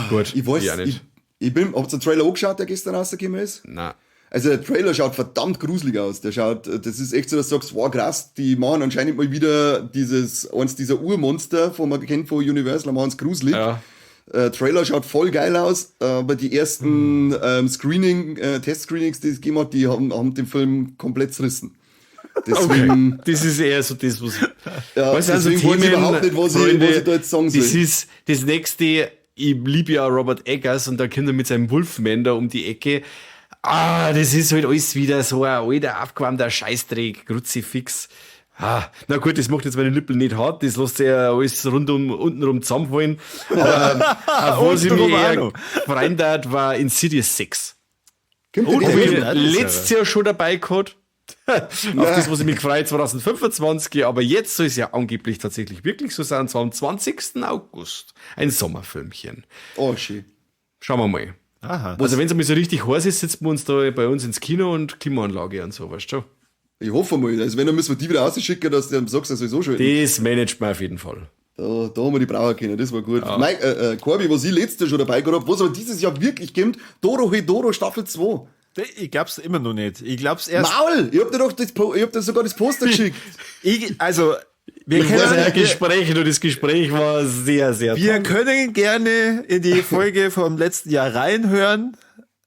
Gut, ich weiß nicht. Ich bin, habt ihr den Trailer angeschaut, der gestern rausgekommen ist? Nein. Also der Trailer schaut verdammt gruselig aus. Der schaut, das ist echt so, dass du sagst, wow, krass, die machen anscheinend mal wieder dieses, eins dieser Urmonster, von man kennt von Universal, machen es gruselig. Ja. Trailer schaut voll geil aus, aber die ersten Test-Screenings, die es gegeben hat, die haben den Film komplett zerrissen. Deswegen, okay. Das ist eher so das, was... Ja, weißt, also deswegen weiß ich überhaupt nicht, was ich da jetzt sagen soll. Das ist das nächste, ich liebe ja Robert Eggers und da kommt er mit seinem Wolfman da um die Ecke. Ah, das ist halt alles wieder so ein alter, aufgewärmter Scheißdreck, Kruzifix. Ah, na gut, das macht jetzt meine Nippel nicht hart, das lässt sich ja alles rundum, untenrum zusammenfallen. Aber auf was ich mich eher gefreut hat, war Insidious 6. Kommt und hab ich letztes Jahr schon dabei gehabt. Auf das, was ich mich gefreut, 2025, aber jetzt soll es ja angeblich tatsächlich wirklich so sein, und zwar am 20. August. Ein Sommerfilmchen. Oh, schön. Schauen wir mal. Aha. Also wenn es einmal so richtig heiß ist, sitzen wir uns da bei uns ins Kino und Klimaanlage und so, weißt du? Ich hoffe mal. Also wenn, dann müssen wir die wieder rausschicken, dass du dann sagst, das sowieso schon. Das managt man auf jeden Fall. Da haben wir die brauchen können, das war gut. Ja. Mike, Corby, was ich letztes Jahr schon dabei gehabt hab, was aber dieses Jahr wirklich kommt, Dorohedoro Staffel 2. Ich glaub's immer noch nicht. Ich glaub's erst. Maul! Ich hab dir doch das, ich hab dir sogar das Poster geschickt. Also, wir können ein Gespräch, nur das Gespräch war sehr, sehr Wir toll. Können gerne in die Folge vom letzten Jahr reinhören.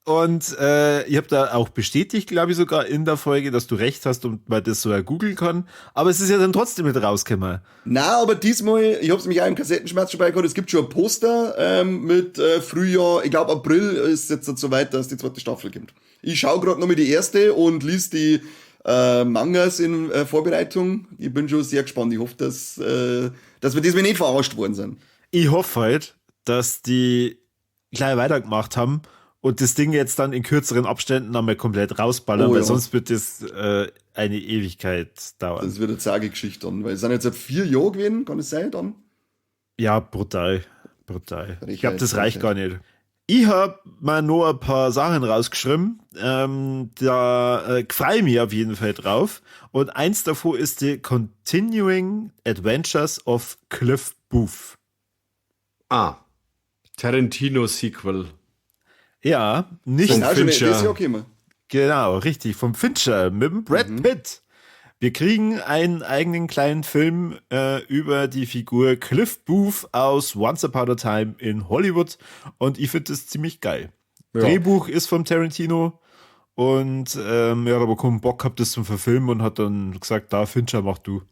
Und ich habe da auch bestätigt, glaube ich, sogar in der Folge, dass du recht hast und man das so googeln kann. Aber es ist ja dann trotzdem mit rausgekommen. Na, aber diesmal, ich hab's mich auch im Kassettenschmerz schon bei gehabt, es gibt schon ein Poster mit Frühjahr, ich glaube April ist jetzt so weit, dass die zweite Staffel kommt. Ich schaue gerade noch mal die erste und lies die Mangas in Vorbereitung. Ich bin schon sehr gespannt. Ich hoffe, dass wir diesmal nicht verarscht worden sind. Ich hoffe halt, dass die gleich weitergemacht haben und das Ding jetzt dann in kürzeren Abständen einmal komplett rausballern, weil sonst wird das eine Ewigkeit dauern. Das wird eine zage Geschichte dann, weil es sind jetzt seit 4 Jahre gewesen, kann es sein dann? Ja, brutal. Brutal. Ich glaube, das reicht gar nicht. Ich hab mal nur ein paar Sachen rausgeschrieben. Da freue ich mich auf jeden Fall drauf. Und eins davon ist die Continuing Adventures of Cliff Booth. Ah, Tarantino-Sequel. Ja, nicht vom Fincher. Das ist ja okay, genau, richtig, vom Fincher mit dem Brad Pitt. Wir kriegen einen eigenen kleinen Film über die Figur Cliff Booth aus Once Upon a Time in Hollywood und ich finde das ziemlich geil. Ja. Drehbuch ist vom Tarantino und er hat aber keinen Bock gehabt, das zum Verfilmen und hat dann gesagt, da Fincher, mach du.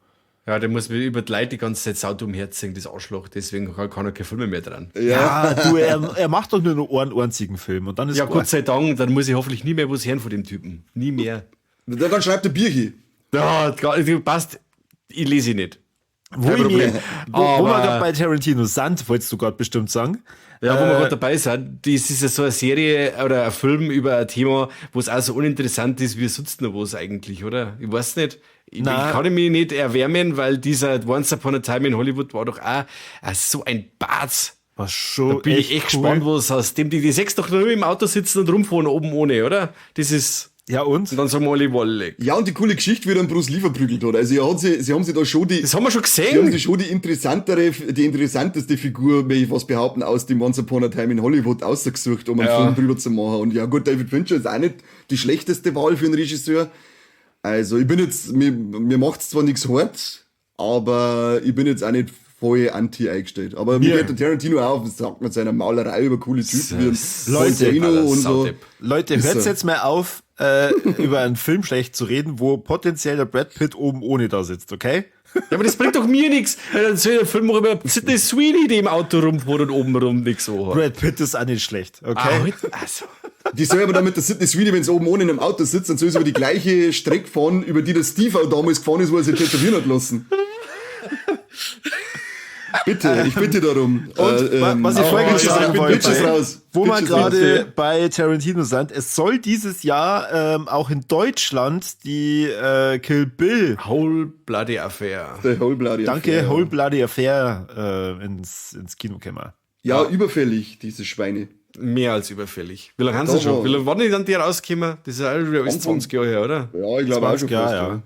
Ja, der muss mir über die Leute die ganze Zeit sau dumm herziehen, das Arschloch, deswegen kann er keine Filme mehr dran. Ja, du, er macht doch nur noch einen einzigen Film und dann ist ja, Gott sei Dank, dann muss ich hoffentlich nie mehr was hören von dem Typen. Nie mehr. Dann schreibt er Bierchen. Ja, passt, ich lese ihn nicht. Wo wir gerade bei Tarantino sind, wolltest du gerade bestimmt sagen. Ja, wo wir gerade dabei sind, das ist ja so eine Serie oder ein Film über ein Thema, wo es auch so uninteressant ist wie sonst noch was eigentlich, oder? Ich weiß nicht. Ich kann mich nicht erwärmen, weil dieser Once Upon a Time in Hollywood war doch auch so ein Batz. War schon da bin ich echt cool. Gespannt, was aus dem die sechs doch nur im Auto sitzen und rumfahren oben ohne, oder? Das ist. Ja, und? Und dann sagen wir alle Wolle. Ja, und die coole Geschichte, wie dann Bruce Lee verprügelt hat. Also, sie haben sie da schon die. Das haben wir schon gesehen. Sie haben sich schon die interessanteste Figur, möchte ich was behaupten, aus dem Once Upon a Time in Hollywood ausgesucht, um einen Film drüber zu machen. Und ja, gut, David Fincher ist auch nicht die schlechteste Wahl für einen Regisseur. Also, ich bin jetzt, mir macht's zwar nichts hart, aber ich bin jetzt auch nicht voll anti eingestellt. Aber mir geht der Tarantino auf und sagt mit seiner Malerei über coole Typen wie Leute, und so. Leute, hört's jetzt mal auf, über einen Film schlecht zu reden, wo potenziell der Brad Pitt oben ohne da sitzt, okay? Ja, aber das bringt doch mir nichts. Dann soll der Film auch über Sidney Sweeney, die im Auto rumfährt und oben rum nichts so. Brad Pitt ist auch nicht schlecht, okay? Also. Die soll aber dann mit der Sidney Sweeney, wenn sie oben ohne in einem Auto sitzt, dann soll sie über die gleiche Strecke fahren, über die der Steve auch damals gefahren ist, wo er sich tätowieren hat lassen. Bitte, ich bitte darum. Und was ich vorher sagen wollte, wo wir gerade bei Tarantino sind, es soll dieses Jahr auch in Deutschland die Kill Bill Whole Bloody Affair. The Whole Bloody Danke, Affair. Whole Bloody Affair ins Kino kommen. Ja, überfällig, diese Schweine. Mehr als überfällig. Wie lange haben sie schon? Wie lange waren die dann die rausgekommen? Das ist ja alles 20 Jahre her, oder? Ja, ich glaube auch schon fast, ja.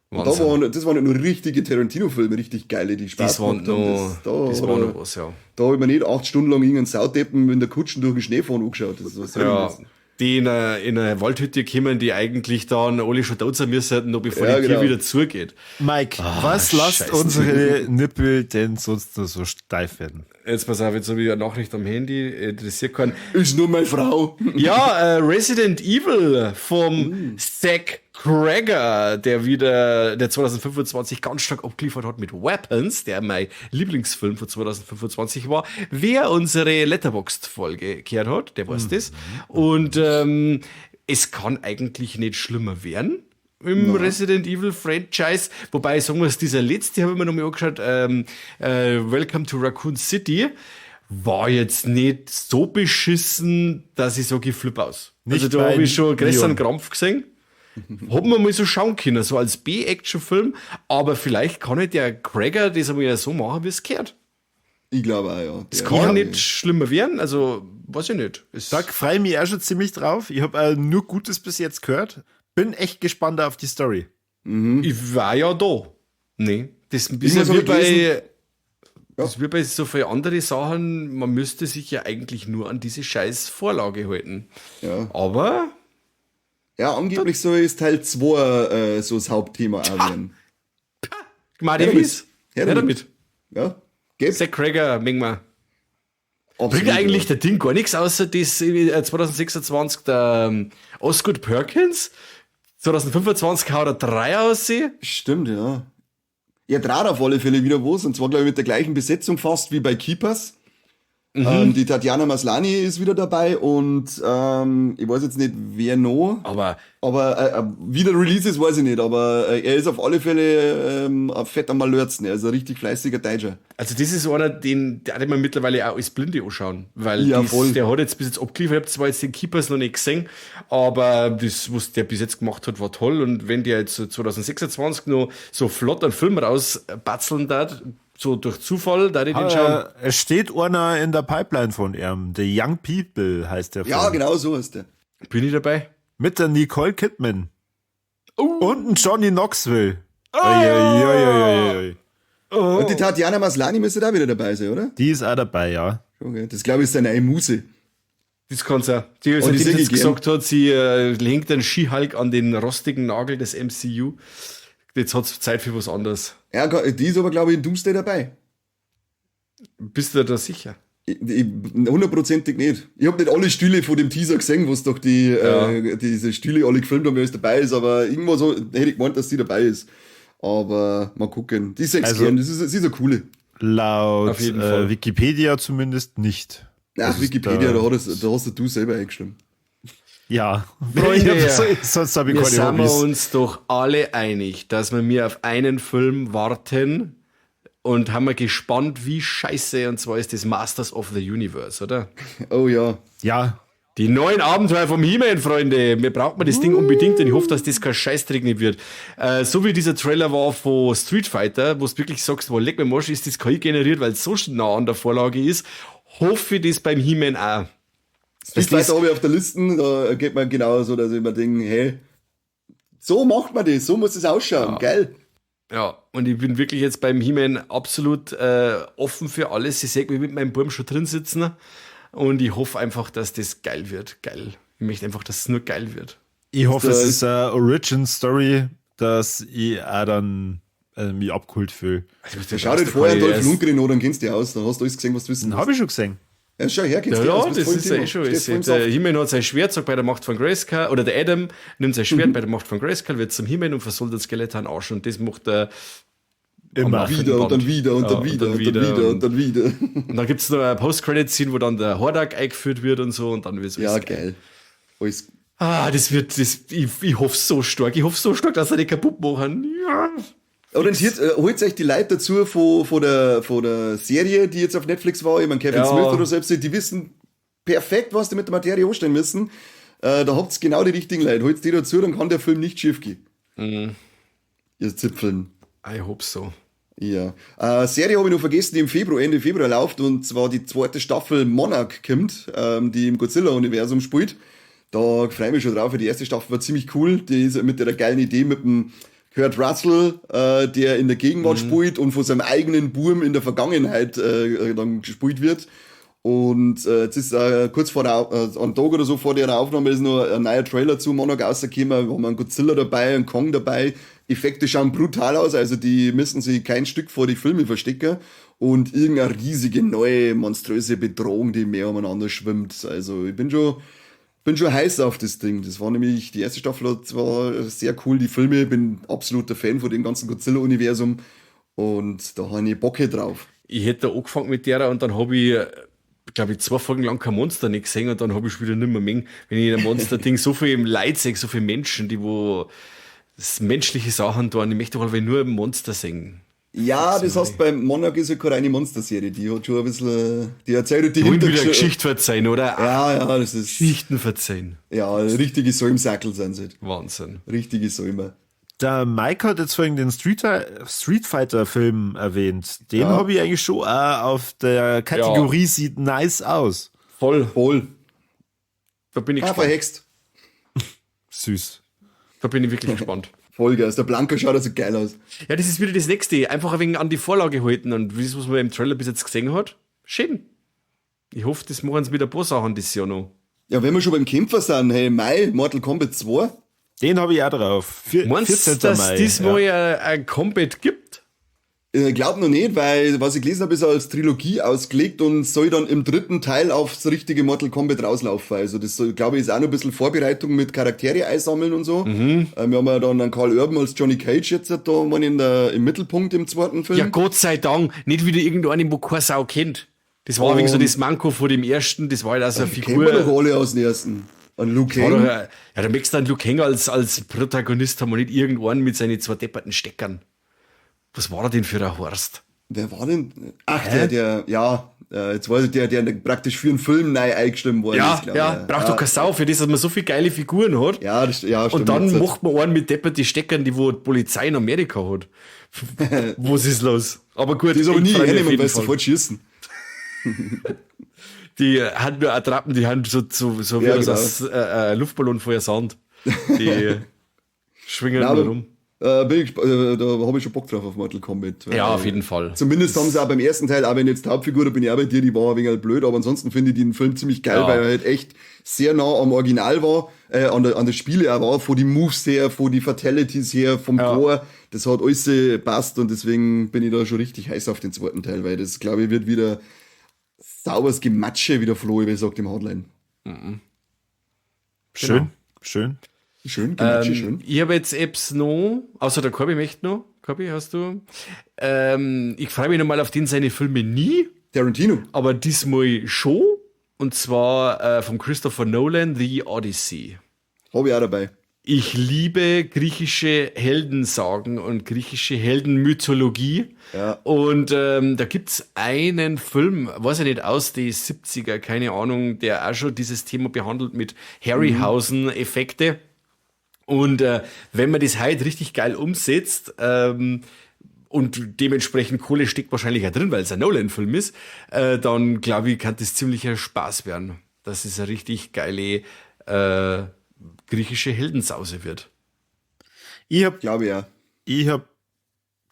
Und das waren nur richtige Tarantino-Filme, richtig geile, die Spaß gemacht haben. Das war noch was, ja. Da habe ich mir nicht 8 Stunden lang irgendeinen Saudeppen in der Kutsche durch den Schnee fahren angeschaut. Das ist ja, die in eine Waldhütte kommen, die eigentlich dann alle schon tot sein müssen, noch bevor die Tür wieder zugeht. Mike, was lasst unsere Nippel denn sonst noch so steif werden? Jetzt pass auf, jetzt habe ich eine Nachricht am Handy, interessiert keinen. Ist nur meine Frau. Ja, Resident Evil vom Zack Cregger, der 2025 ganz stark abgeliefert hat mit Weapons, der mein Lieblingsfilm von 2025 war. Wer unsere Letterboxd-Folge gehört hat, der weiß das. Und es kann eigentlich nicht schlimmer werden im Resident Evil Franchise. Wobei, sagen wir es, dieser letzte habe ich mir noch mal angeschaut, Welcome to Raccoon City, war jetzt nicht so beschissen, dass ich sage, ich flippe aus. Nicht also da habe ich schon größeren Krampf gesehen. Hat man mal so schauen können, so als B-Action-Film, aber vielleicht kann halt der Cregger das einmal ja so machen, wie es gehört. Ich glaube auch, ja. Es kann nicht schlimmer werden, also weiß ich nicht. Da freue ich mich auch schon ziemlich drauf. Ich habe nur Gutes bis jetzt gehört. Bin echt gespannt auf die Story. Mhm. Ich war ja da. Nee, das ist ein bisschen wie bei Ja. Das wird bei so vielen anderen Sachen, man müsste sich ja eigentlich nur an diese scheiß Vorlage halten. Ja. Aber. Ja, angeblich so ist Teil 2 so das Hauptthema auch werden. Her Her damit. Ja, geht. Zack Cregger, mengen wir. Bringt eigentlich der Ding gar nichts, außer das 2026 der Osgood Perkins? 2025 haut er 3 aus. Stimmt, ja. Er trat auf alle Fälle wieder was, und zwar, glaube ich, mit der gleichen Besetzung fast wie bei Keepers. Mhm. Die Tatiana Maslany ist wieder dabei und ich weiß jetzt nicht, wer noch. Aber wie der Release ist, weiß ich nicht. Aber er ist auf alle Fälle ein fetter Malörzen. Er ist ein richtig fleißiger Deutscher. Also das ist einer, den wir mittlerweile auch als Blinde anschauen. Weil ja, das, der hat jetzt bis jetzt abgeliefert. Ich habe zwar jetzt den Keepers noch nicht gesehen, aber das, was der bis jetzt gemacht hat, war toll. Und wenn der jetzt 2026 noch so flott einen Film rausbatzeln darf, so durch Zufall, da ich den schauen. Es steht einer in der Pipeline von ihm. The Young People heißt der Film. Ja, genau so heißt der. Bin ich dabei? Mit der Nicole Kidman. Und ein Johnny Knoxville. Oh. Oi, oi, oi, oh. Und die Tatiana Maslany müsste da wieder dabei sein, oder? Die ist auch dabei, ja. Okay. Das, glaube ich, ist seine Muse. Das kann's ja. Die, seitdem sie jetzt gesagt hat, sie hängt den She-Hulk an den rostigen Nagel des MCU. Jetzt hat's Zeit für was anderes. Ja, die ist aber, glaube ich, in Doomsday dabei. Bist du da sicher? Hundertprozentig nicht. Ich habe nicht alle Stühle von dem Teaser gesehen, wo es doch die, diese Stühle alle gefilmt haben, wer alles dabei ist, aber irgendwo so hätte ich gemeint, dass sie dabei ist. Aber mal gucken. Die sechs also, gern, das ist, sie ist eine coole. Laut Wikipedia zumindest nicht. Ach, Wikipedia, da hast du selber eingeschrieben. Ja, Freunde, sonst habe ich keine sind wir uns doch alle einig, dass wir mir auf einen Film warten und haben wir gespannt, wie scheiße, und zwar ist das Masters of the Universe, oder? Oh ja. Ja. Die neuen Abenteuer vom He-Man, Freunde. Wir brauchen das Ding unbedingt und ich hoffe, dass das kein Scheißdreck nicht wird. So wie dieser Trailer war von Street Fighter, wo du wirklich sagst, wo leck mir Mosch, ist das KI generiert, weil es so nah an der Vorlage ist, hoffe ich das beim He-Man auch. Street Fighter habe ich auf der Liste, da geht man genauso, dass ich mir denke, hey, so macht man das, so muss es ausschauen, ja. Geil. Ja, und ich bin wirklich jetzt beim He-Man absolut offen für alles. Ich sehe mich mit meinem Burm schon drin sitzen und ich hoffe einfach, dass das geil wird. Geil. Ich möchte einfach, dass es nur geil wird. Ich hoffe, es ist eine Origin-Story, dass ich auch dann mich abgeholt fühle. Also, schau dir vorher Dolph Lundgren an, dann kennst du dich aus, dann hast du alles gesehen, was du wissen musst. Habe ich schon gesehen. Ja, schau her, ja, ja, das ist ja eh schon. Der He-Man hat sein Schwert, sagt bei der Macht von Grayskull, oder der Adam nimmt sein Schwert bei der Macht von Grayskull, wird zum He-Man und versohlt den Skeletor Arsch. Und das macht er immer wieder und dann wieder und dann wieder und dann wieder und dann wieder. Und dann gibt es noch eine Post-Credit-Scene, wo dann der Hordak eingeführt wird und so und dann wird es ja, geil. Alles. Ah, das wird, das, ich hoffe so stark. Ich hoffe so stark, dass sie die kaputt machen. Ja. Orientiert, holt euch die Leute dazu von der Serie, die jetzt auf Netflix war, ich meine Kevin Smith oder selbst, die wissen perfekt, was die mit der Materie anstellen müssen. Da habt ihr genau die richtigen Leute. Holt die dazu, dann kann der Film nicht schief gehen. Mhm. Ihr Zipfeln. I hope so. Ja. Serie habe ich noch vergessen, die im Februar, Ende Februar läuft, und zwar die zweite Staffel Monarch kommt, die im Godzilla-Universum spielt. Da freue ich mich schon drauf. Die erste Staffel war ziemlich cool. Die ist mit der geilen Idee mit dem Kurt Russell, der in der Gegenwart spielt und von seinem eigenen Burm in der Vergangenheit dann gespielt wird. Und jetzt ist kurz vor der, einem Tag oder so vor der Aufnahme ist noch ein neuer Trailer zu Monarch rausgekommen. Wir haben einen Godzilla dabei, einen Kong dabei. Effekte schauen brutal aus, also die müssen sich kein Stück vor die Filme verstecken. Und irgendeine riesige neue monströse Bedrohung, die mehr umeinander schwimmt. Also ich bin schon heiß auf das Ding. Das war nämlich, die erste Staffel war sehr cool, die Filme, bin absoluter Fan von dem ganzen Godzilla-Universum und da habe ich Bock drauf. Ich hätte da angefangen mit der und dann habe ich, glaube ich, 2 Folgen lang kein Monster nicht gesehen und dann habe ich wieder nicht mehr mengen. Wenn ich in einem Monster-Ding so viel im Leid sehe, so viele Menschen, die wo menschliche Sachen tun, ich möchte doch nur ein Monster sehen. Ja, das heißt, beim Monarch ist ja keine reine Monster-Serie, die hat schon ein bisschen, die erzählt die Wollen wieder Geschichte verzeihen, oder? Ja, ja, das ist... Geschichten verzeihen. Ja, richtige Säumsackel sind sie. Wahnsinn. Richtige Säume. Der Mike hat jetzt vorhin den Street Fighter-Film erwähnt. Den habe ich eigentlich schon auch auf der Kategorie sieht nice aus. Voll. Voll. Da bin ich gespannt. Verhext. Süß. Da bin ich wirklich gespannt. Vollgas. Der Blanka schaut also geil aus. Ja, das ist wieder das Nächste. Einfach ein wenig an die Vorlage halten und das, was man im Trailer bis jetzt gesehen hat, schön. Ich hoffe, das machen sie mit ein paar Sachen dieses Jahr noch. Ja, wenn wir schon beim Kämpfer sind, hey, Mai, Mortal Kombat 2. Den habe ich auch drauf. Meinst du, 14. dass Mai, diesmal ja. ein Kombat gibt? Ich glaub noch nicht, weil, was ich gelesen habe, ist er als Trilogie ausgelegt und soll dann im dritten Teil aufs richtige Mortal Kombat rauslaufen. Also das soll, glaube ich, ist auch noch ein bisschen Vorbereitung mit Charaktere einsammeln und so. Wir haben ja dann einen Karl Urban als Johnny Cage jetzt da mal im Mittelpunkt im zweiten Film. Ja, Gott sei Dank, nicht wieder irgendeinen, wo keine Sau kennt. Das war ein wenig so das Manko vor dem ersten, das war halt auch so eine Kennen wir Figur. doch alle aus dem ersten. An Liu War doch Kang. ja, da möchtest du einen Liu Kang als Protagonist haben und nicht irgendeinen mit seinen zwei depperten Steckern. Was war er denn für ein Horst? Wer war denn? Ach, der, ja, jetzt weiß ich, der praktisch für einen Film neu eingestimmt worden Ja, ist, glaub ja, ich. braucht doch keine Sau für das, dass man so viele geile Figuren hat. Ja, das, ja, stimmt. Und dann Jetzt- macht man einen mit depperten Steckern, die wo die Polizei in Amerika hat. Was ist los? Aber gut, Die ist aber ich nie freu mich auf hernehmen, jeden weil sie Fall. sofort schießen. Die haben nur Attrappen, die haben so wie Ja, aus genau. einem Luftballon voller Sand. Die schwingen Nein, nur aber, rum. Da habe ich schon Bock drauf auf Mortal Kombat. Ja, auf jeden Fall. Zumindest haben sie auch beim ersten Teil, auch wenn jetzt die Hauptfigur, da bin ich auch bei dir, die war ein wenig blöd, aber ansonsten finde ich den Film ziemlich geil, Ja. weil er halt echt sehr nah am Original war, an der Spiele auch war, von die Moves her, von die Fatalities her, vom Ja. Gore, das hat alles gepasst und deswegen bin ich da schon richtig heiß auf den zweiten Teil, weil das, glaube ich, wird wieder sauberes Gematsche, wie der Flo immer sagt im Hotline. Schön, schön. Schön, Gematsche, schön. Ich habe jetzt Apps noch, außer der Corby möchte noch. Corby, hast du? Ich freue mich nochmal auf den seine Filme nie, Tarantino. aber diesmal schon. Und zwar von Christopher Nolan, The Odyssey. Hab ich auch dabei. Ich liebe griechische Heldensagen und griechische Heldenmythologie. Ja. Und da gibt's einen Film, weiß ich nicht, aus die 70er, keine Ahnung, der auch schon dieses Thema behandelt mit Harryhausen-Effekte. Und wenn man das heute richtig geil umsetzt, und dementsprechend Kohle steckt wahrscheinlich auch drin, weil es ein Nolan-Film ist, dann glaube ich, kann das ziemlicher Spaß werden. Dass es eine richtig geile griechische Heldensause wird. Ich hab, Glaube ich ja. ich hab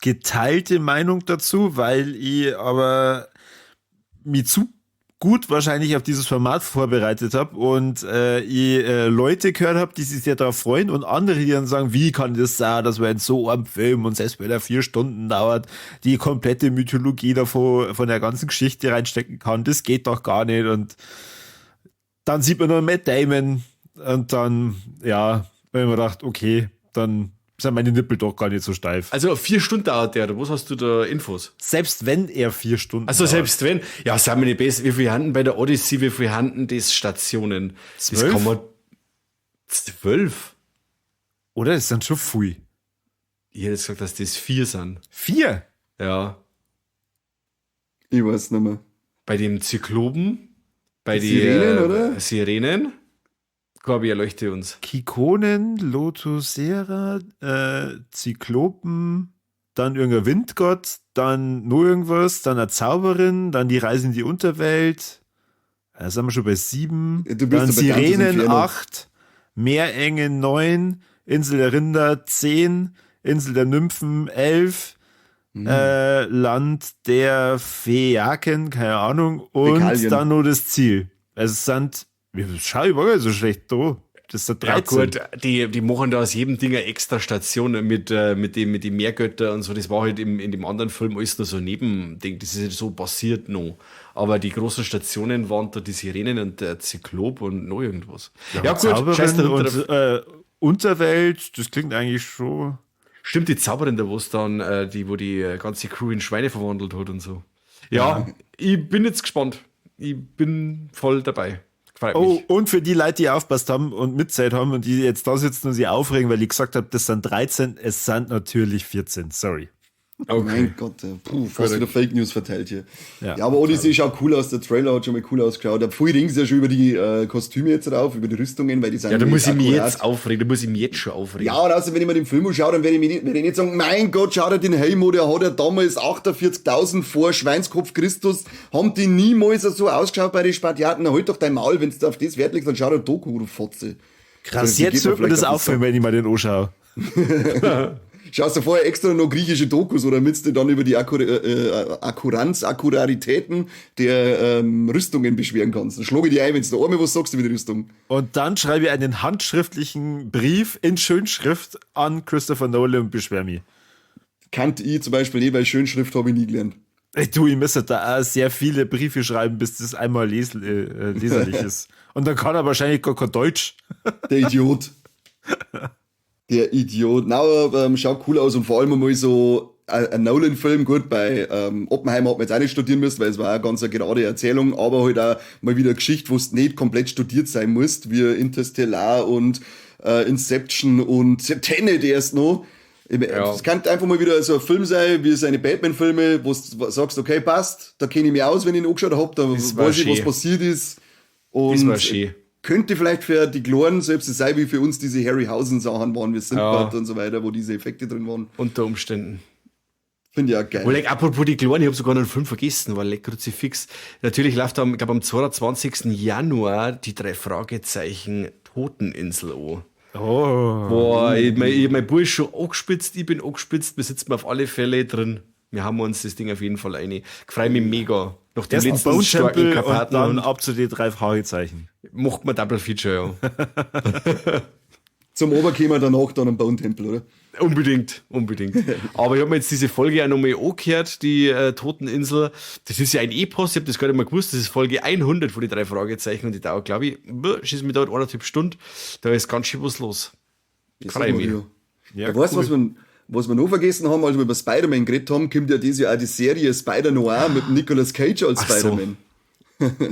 geteilte Meinung dazu, weil ich aber mich zu gut wahrscheinlich auf dieses Format vorbereitet hab und ich Leute gehört hab, die sich sehr darauf freuen und andere, die dann sagen, wie kann das sein, dass wir in so einem Film und selbst wenn er 4 Stunden dauert, die komplette Mythologie davon, von der ganzen Geschichte reinstecken kann, das geht doch gar nicht. Und dann sieht man nur Matt Damon und dann, ja, wenn man gedacht, okay, dann sind meine Nippel doch gar nicht so steif. Also 4 Stunden dauert der, oder was hast du da Infos? Selbst wenn er 4 Stunden Also dauert. selbst wenn, ja, sagen wir nicht besser, wie viel handen bei der Odyssey, wie viel handen das Stationen? Das 12? kann man 12? Oder? Das sind schon viel. Ich hätte jetzt gesagt, dass das 4 sind. 4? Ja. Ich weiß nicht mehr. Bei dem Zyklopen, bei Die den Sirenen, oder? Sirenen. Corby, erleuchte uns. Kikonen, Lotosera, Zyklopen, dann irgendein Windgott, dann nur irgendwas, dann eine Zauberin, dann die Reise in die Unterwelt. Da sind wir schon bei 7. Du bist dann doch bei Dantes Sirenen Inferno. 8, Meerenge 9, Insel der Rinder 10, Insel der Nymphen 11, Land der Phäaken, keine Ahnung, und Fäkalien. dann nur das Ziel. Also es sind, schau, ich war gar nicht so schlecht da. Das sind 13. Ja gut, die machen da aus jedem Ding eine extra Station mit den Meergötter und so. Das war halt in dem anderen Film alles nur so ein Nebending. Das ist ja so passiert noch. Aber die großen Stationen waren da die Sirenen und der Zyklop und noch irgendwas. Ja, gut, Zauberin scheiß dahinter. und Unterwelt, das klingt eigentlich schon. Stimmt, die Zauberin, da wo es dann, die, wo die ganze Crew in Schweine verwandelt hat und so. Ja, ich bin jetzt gespannt. Ich bin voll dabei. Freut Oh, mich. und für die Leute, die aufpasst haben und Mitzeit haben und die jetzt da sitzen und sich aufregen, weil ich gesagt habe, das sind 13, es sind natürlich 14, sorry. Okay. Mein Gott, puh, fast wieder Fake News verteilt hier. Ja. Ja, aber Odyssey schaut cool aus, der Trailer hat schon mal cool ausgeschaut. Da viel regen sie ja schon über die Kostüme jetzt drauf, über die Rüstungen, weil die sind Ja, da muss ich mich akkurat. jetzt aufregen, da muss ich mich jetzt schon aufregen. Ja, und außerdem, wenn ich mir den Film anschaue, dann werde ich, mich nicht, werde ich nicht sagen, mein Gott, schau dir den Helm an, der hat ja damals 48.000 vor Schweinskopf Christus, haben die niemals so ausgeschaut bei den Spartiaten. Na, halt doch dein Maul, wenn du auf das Wert legst, dann schau dir Doku, du Fotze. Krass, So, die jetzt geht mir wird mir vielleicht das auf den auffallen, wenn ich mal den anschaue. Schaust du vorher extra noch griechische Dokus oder damit du dann über die Akkuranz, Akkuraritäten der Rüstungen beschweren kannst. Dann schlage ich dir ein, wenn du da einmal was sagst über die Rüstung. Und dann schreibe ich einen handschriftlichen Brief in Schönschrift an Christopher Nolan und beschwer mich. Kannte ich zum Beispiel nicht, weil Schönschrift habe ich nie gelernt. Ey, du, ich müsste da auch sehr viele Briefe schreiben, bis das einmal leserlich ist. Und dann kann er wahrscheinlich gar kein Deutsch. Der Idiot. Der Idiot. Na, aber schaut cool aus und vor allem mal so ein Nolan-Film, gut, bei Oppenheimer hat man jetzt auch nicht studieren müssen, weil es war eine ganz eine gerade Erzählung, aber halt auch mal wieder eine Geschichte, wo es nicht komplett studiert sein musst, wie Interstellar und Inception und Tenet erst noch. Es kann einfach mal wieder so ein Film sein, wie seine Batman-Filme, wo du sagst, okay, passt, da kenne ich mich aus, wenn ich ihn angeschaut hab, da weiß ich, was passiert ist. Und das war schön. Könnte vielleicht für die Kleinen selbst sein, wie für uns diese Harryhausen-Sachen waren, wie Sindbad und so weiter, wo diese Effekte drin waren. Unter Umständen. Finde ich auch geil. Leck, apropos die Kleinen, ich hab sogar noch einen Film vergessen, war leck Kruzifix. Natürlich läuft am, ich glaub, am 22. Januar die 3 Fragezeichen Toteninsel an. Oh. Boah, mein Bub ist schon angespitzt, ich bin angespitzt, wir sitzen auf alle Fälle drin. Wir haben uns das Ding auf jeden Fall rein. Ich freu mich mega. Nach dem Erst letzten Bone starken Temple und Karpaten dann und ab zu den 3 Fragezeichen. Macht man Double Feature, ja. Zum Oberkämmer danach dann am Bone Temple, oder? Unbedingt, unbedingt. Aber ich hab mir jetzt diese Folge auch nochmal angehört, die Toteninsel. Das ist ja ein Epos, ich hab das gar nicht mehr gewusst. Das ist Folge 100 von den 3 Fragezeichen und die dauert, glaub ich, schieß mich dauert eineinhalb Stunden. Da ist ganz schön was los. Das Freu ist mich. ja. Ja, Ja, weißt du, cool. was wir noch vergessen haben, als wir über Spider-Man geredet haben, kommt ja dieses Jahr auch die Serie Spider-Noir mit Nicolas Cage als Ach so. Spider-Man.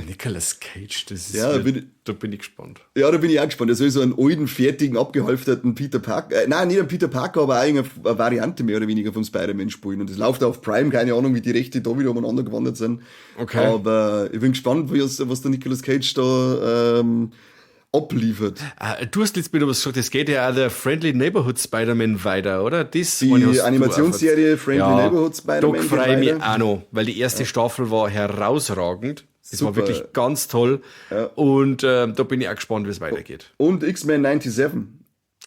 Nicolas Cage, das ist Ja, wird, bin da bin ich gespannt. Ja, da bin ich auch gespannt. Der soll so einen alten, fertigen, abgehalfterten Peter Parker, nein, nicht einen Peter Parker, aber auch irgendeine Variante mehr oder weniger vom Spider-Man spielen. Und das läuft auf Prime, keine Ahnung, wie die Rechte da wieder umeinander gewandert sind. Okay. Aber ich bin gespannt, was der Nicolas Cage da abliefert. Ah, du hast jetzt wieder was gesagt, es geht ja auch der Friendly Neighborhood Spider-Man weiter, oder? Das Die meine, hast du Animationsserie auch Friendly Ja, Neighborhood Spider-Man Da geht freue ich mich weiter. auch noch, weil die erste Staffel war herausragend. Das war Super. wirklich ganz toll. Ja. Und da bin ich auch gespannt, wie es weitergeht. Und X-Men 97.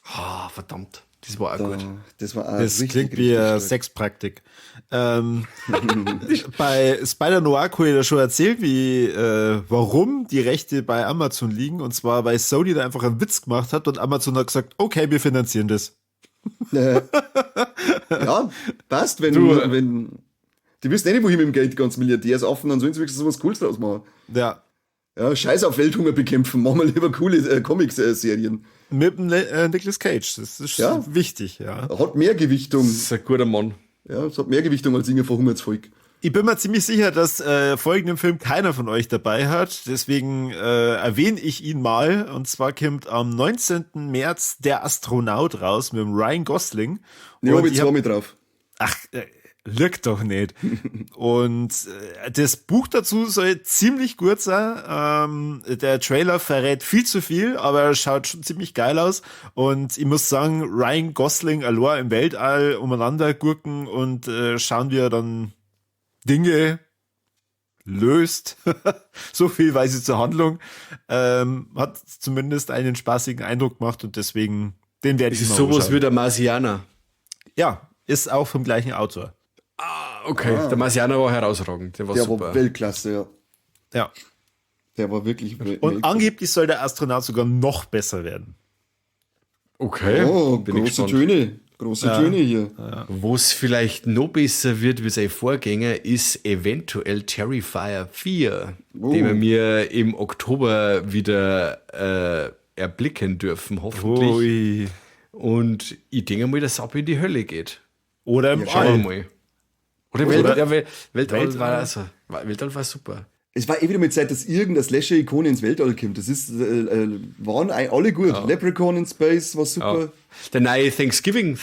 Ah, verdammt. Das war auch gut. Das war auch Das richtig, klingt wie richtig stark. Sexpraktik. Bei Spider-Noir habe ich ja schon erzählt, warum die Rechte bei Amazon liegen. Und zwar, weil Sony da einfach einen Witz gemacht hat und Amazon hat gesagt, okay, wir finanzieren das. Ja, passt, wenn, Du, wenn die wissen eh nicht, wohin mit dem Geld, die ganzen Milliardärsaffen, dann sollen sie wenigstens was Cooles draus machen. Ja. Ja, scheiß auf Welthunger bekämpfen, machen wir lieber coole Comics-Serien. Mit dem Nicolas Cage, das ist Ja. wichtig, ja. Hat mehr Gewichtung. Das ist ein guter Mann. Ja, es hat mehr Gewichtung als irgendein verhungertes Volk. Ich bin mir ziemlich sicher, dass folgenden Film keiner von euch dabei hat. Deswegen erwähne ich ihn mal. Und zwar kommt am 19. März Der Astronaut raus mit dem Ryan Gosling. Ja, Und hab ich ich zwar hab- mit drauf. Ach, lügt doch nicht. Und das Buch dazu soll ziemlich gut sein. Der Trailer verrät viel zu viel, aber er schaut schon ziemlich geil aus. Und ich muss sagen, Ryan Gosling allein im Weltall umeinander gurken und schauen, wie er dann Dinge löst. So viel weiß ich zur Handlung. Hat zumindest einen spaßigen Eindruck gemacht und deswegen, den werde ich Das ist mal sowas anschauen. wie der Marsianer. Ja, ist auch vom gleichen Autor. Ah, okay. Der Marsianer war herausragend. Der war Der super. war Weltklasse, ja. Ja. Der war wirklich Und Weltklasse. angeblich soll der Astronaut sogar noch besser werden. Okay. Oh, bin ich große gespannt. Töne. Große Töne hier. Ja. Wo es vielleicht noch besser wird wie sein Vorgänger, ist eventuell Terrifier 4, den wir im Oktober wieder erblicken dürfen, hoffentlich. Ui. Und ich denke mal, dass es ab in die Hölle geht. Oder im Schauen wir All. mal. Oder, Weltall, ja, Weltall Weltall. war also, Weltall war super. Es war eh wieder mit Zeit, dass irgendeine Slasher-Ikone ins Weltall kommt. Das ist, waren alle gut. Ja. Leprechaun in Space war super. Ja. Der neue Thanksgiving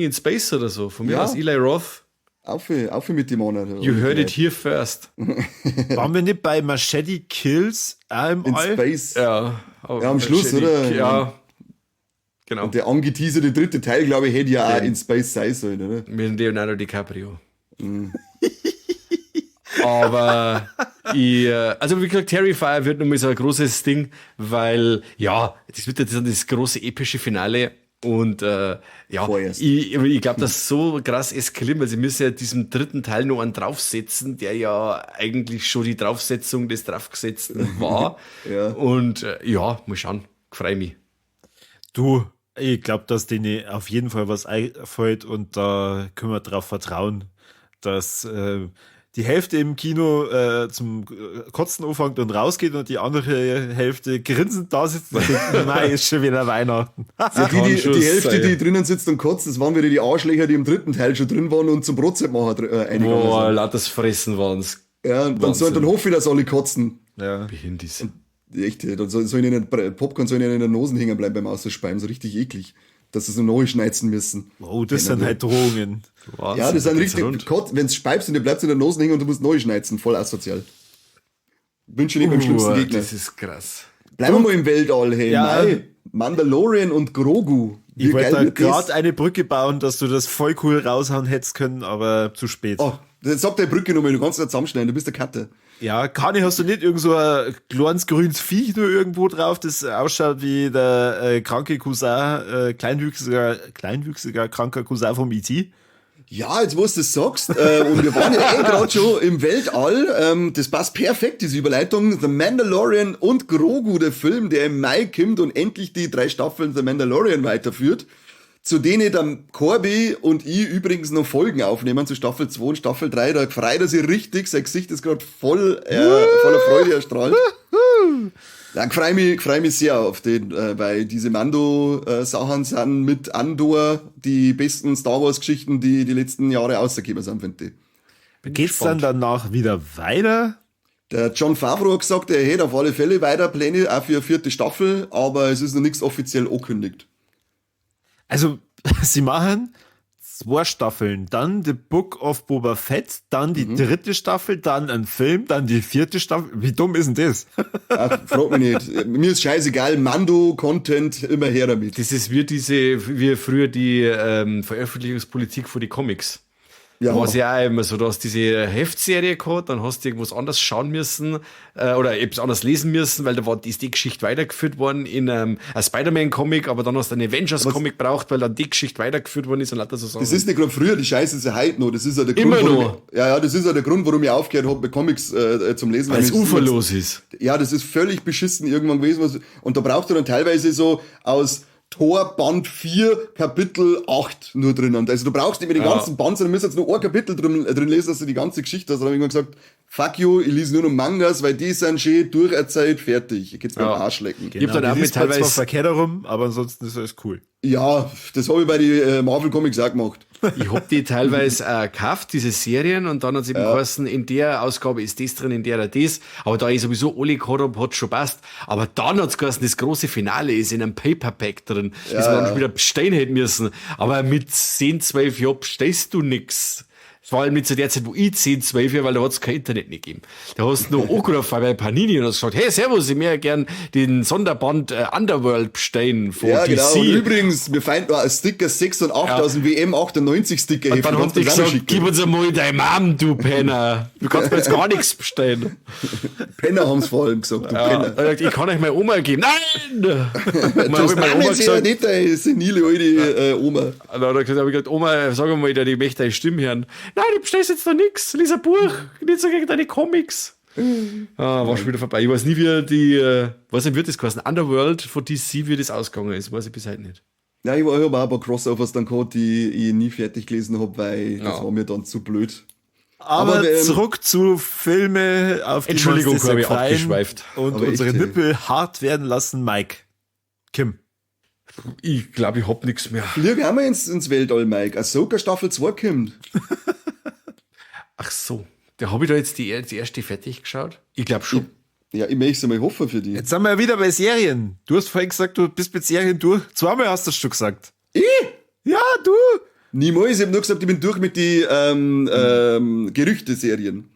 in Space oder so. Von mir Ja. aus Eli Roth. Auf mit dem anderen. You heard it here first. Waren wir nicht bei Machete Kills auch im In All? Space. Ja, aber Ja, am Schluss, Machete, oder? Ja. Genau. Und der angeteaserte dritte Teil, glaube ich, hätte ja auch in Space sein sollen, oder? Mit Leonardo DiCaprio. Aber ich, also wie gesagt, Terrifier wird nun mal so ein großes Ding, weil, ja, das wird jetzt dann das große epische Finale. Und ja, ich glaube, dass so krass eskaliert, weil sie müssen ja diesem dritten Teil noch einen draufsetzen, der ja eigentlich schon die Draufsetzung des Draufgesetzten war. Ja. Und ja, mal schauen, freu mich. Du, ich glaube, dass denen auf jeden Fall was einfällt und da können wir drauf vertrauen, dass die Hälfte im Kino zum Kotzen anfängt und rausgeht und die andere Hälfte grinsend da sitzt und denkt, nein, ist schon wieder Weihnachten. Ja, die Hälfte, die drinnen sitzt und kotzt, das waren wieder die Arschlöcher, die im dritten Teil schon drin waren und zum Brotzeitmacher eingegangen sind. Boah, lauter Fressen waren's. Ja, und dann hoffe ich, dass alle kotzen. Ja. Behindis. Echt, dann soll ihnen Popcorn soll ihnen in der Nase hängen bleiben beim Ausspeien, so richtig eklig, dass sie so neu schneizen müssen. Oh, das sind halt Drohungen. Wahnsinn, ja, das sind richtig, wenn es speibst und dir bleibt in der Nase hängen und du musst neu schneizen, voll asozial. Wünsche nicht beim schlimmsten Gegner. Das ist krass. Bleiben wir mal im Weltall, hey. Ja. Mei, Mandalorian und Grogu. Wie ich wollte da gerade eine Brücke bauen, dass du das voll cool raushauen hättest können, aber zu spät. Oh, sag der Brücke nochmal, du kannst da zusammenschneiden, du bist der Cutter. Ja, Kani, hast du nicht irgend so ein kleines grünes Viech nur irgendwo drauf, das ausschaut wie der kranke Cousin, kleinwüchsiger kranker Cousin vom E.T.? Ja, jetzt wo du das sagst, und wir waren ja gerade schon im Weltall, das passt perfekt, diese Überleitung, The Mandalorian und Grogu, der Film, der im Mai kommt und endlich die 3 Staffeln The Mandalorian weiterführt, zu denen dann Corby und ich übrigens noch Folgen aufnehmen, zu Staffel 2 und Staffel 3, da freut er sich richtig, sein Gesicht ist gerade voll, voller Freude erstrahlt. Ja, freu mich sehr auf den, weil diese Mando-Sachen sind mit Andor die besten Star Wars-Geschichten, die die letzten Jahre rausgekommen sind, finde ich. Geht's dann danach wieder weiter? Der Jon Favreau hat gesagt, er hätte auf alle Fälle weiter Pläne, auch für eine 4. Staffel, aber es ist noch nichts offiziell angekündigt. Also, sie machen 2 Staffeln, dann The Book of Boba Fett, dann die 3. Staffel, dann ein Film, dann die 4. Staffel. Wie dumm ist denn das? Ach, frag mich nicht. Mir ist scheißegal, Mando-Content, immer her damit. Das ist wie früher die Veröffentlichungspolitik für die Comics. Ja. War es ja auch immer so, du hast diese Heftserie gehabt, dann hast du irgendwas anders schauen müssen oder etwas anders lesen müssen, weil da ist die Geschichte weitergeführt worden in einem Spider-Man-Comic, aber dann hast du einen Avengers-Comic braucht, weil dann die Geschichte weitergeführt worden ist und lauter so Sachen. Das ist nicht gerade früher, die Scheiße ist ja heute noch. Das ist ja der Grund, immer noch. Das ist ja der Grund, warum ich aufgehört habe, mit Comics zum Lesen. Weil es uferlos ist. Ja, das ist völlig beschissen irgendwann gewesen. Und da brauchst du dann teilweise so aus Tor Band 4, Kapitel 8 nur drinnen. Also du brauchst nicht mehr den ganzen Band, sondern du musst jetzt nur ein Kapitel drin lesen, dass du die ganze Geschichte hast. Dann habe ich irgendwann gesagt, fuck you, ich lese nur noch Mangas, weil die sind schön durcherzählt, fertig. Ich geht's mir am Arsch lecken. Genau, ich hab dann auch mit teilweise zwar verkehrt herum, aber ansonsten ist alles cool. Ja, das habe ich bei den Marvel Comics auch gemacht. Ich hab die teilweise gekauft, diese Serien, und dann hat es eben geheißen, in der Ausgabe ist das drin, in der das. Aber da ich sowieso alle gehabt hab, hat schon passt. Aber dann hat's geheißen, das große Finale ist in einem Paperback drin, das man dann schon wieder bestellen hätte müssen. Aber mit 10, 12 Jahren bestellst du nix. Vor allem nicht zu der Zeit, wo ich 10, 12 Jahre, weil da hat's kein Internet nicht gegeben. Da hast du noch angerufen bei Panini und hast gesagt, hey, servus, ich möchte gern den Sonderband Underworld bestellen von ja, DC. Genau. Und übrigens, wir finden noch einen Sticker 6 und 8 aus dem WM 98 Sticker. Und dann haben die gesagt, gib uns einmal deine Mom, du Penner. Du kannst mir jetzt gar nichts bestellen. Penner haben's vor allem gesagt, du Penner. Gesagt, ich kann euch meine Oma geben. Nein! Und dann hab ich meine Oma gesagt, nicht deine senile alte Oma. Dann habe ich gesagt, Oma, sag mal, ich möchte deine Stimme hören. Nein, du bestellst jetzt noch nix. Lies ein Buch, nicht so gegen deine Comics. Ah, war schon wieder vorbei. Ich weiß nie, wie die, weiß nicht, wird das geheißen? Underworld von DC, wie das ausgegangen ist, weiß ich bis heute nicht. Ja, ich habe auch ein paar Crossovers dann gehabt, die ich nie fertig gelesen habe, weil das war mir dann zu blöd. Aber zurück zu Filme, auf die Entschuldigung, habe ich abgeschweift. Und aber unsere Nippel hart werden lassen, Mike. Kim. Ich glaube, ich hab nichts mehr. Flieg auch mal ins Weltall, Mike. Ahsoka Staffel 2 kommt. Ach so. Da habe ich da jetzt die erste fertig geschaut? Ich glaube schon. Ja, ich möchte es mal hoffen für die. Jetzt sind wir ja wieder bei Serien. Du hast vorhin gesagt, du bist mit Serien durch. Zweimal hast du das schon gesagt. Ich? Ja, du. Niemals. Ich habe nur gesagt, ich bin durch mit den Gerüchte-Serien.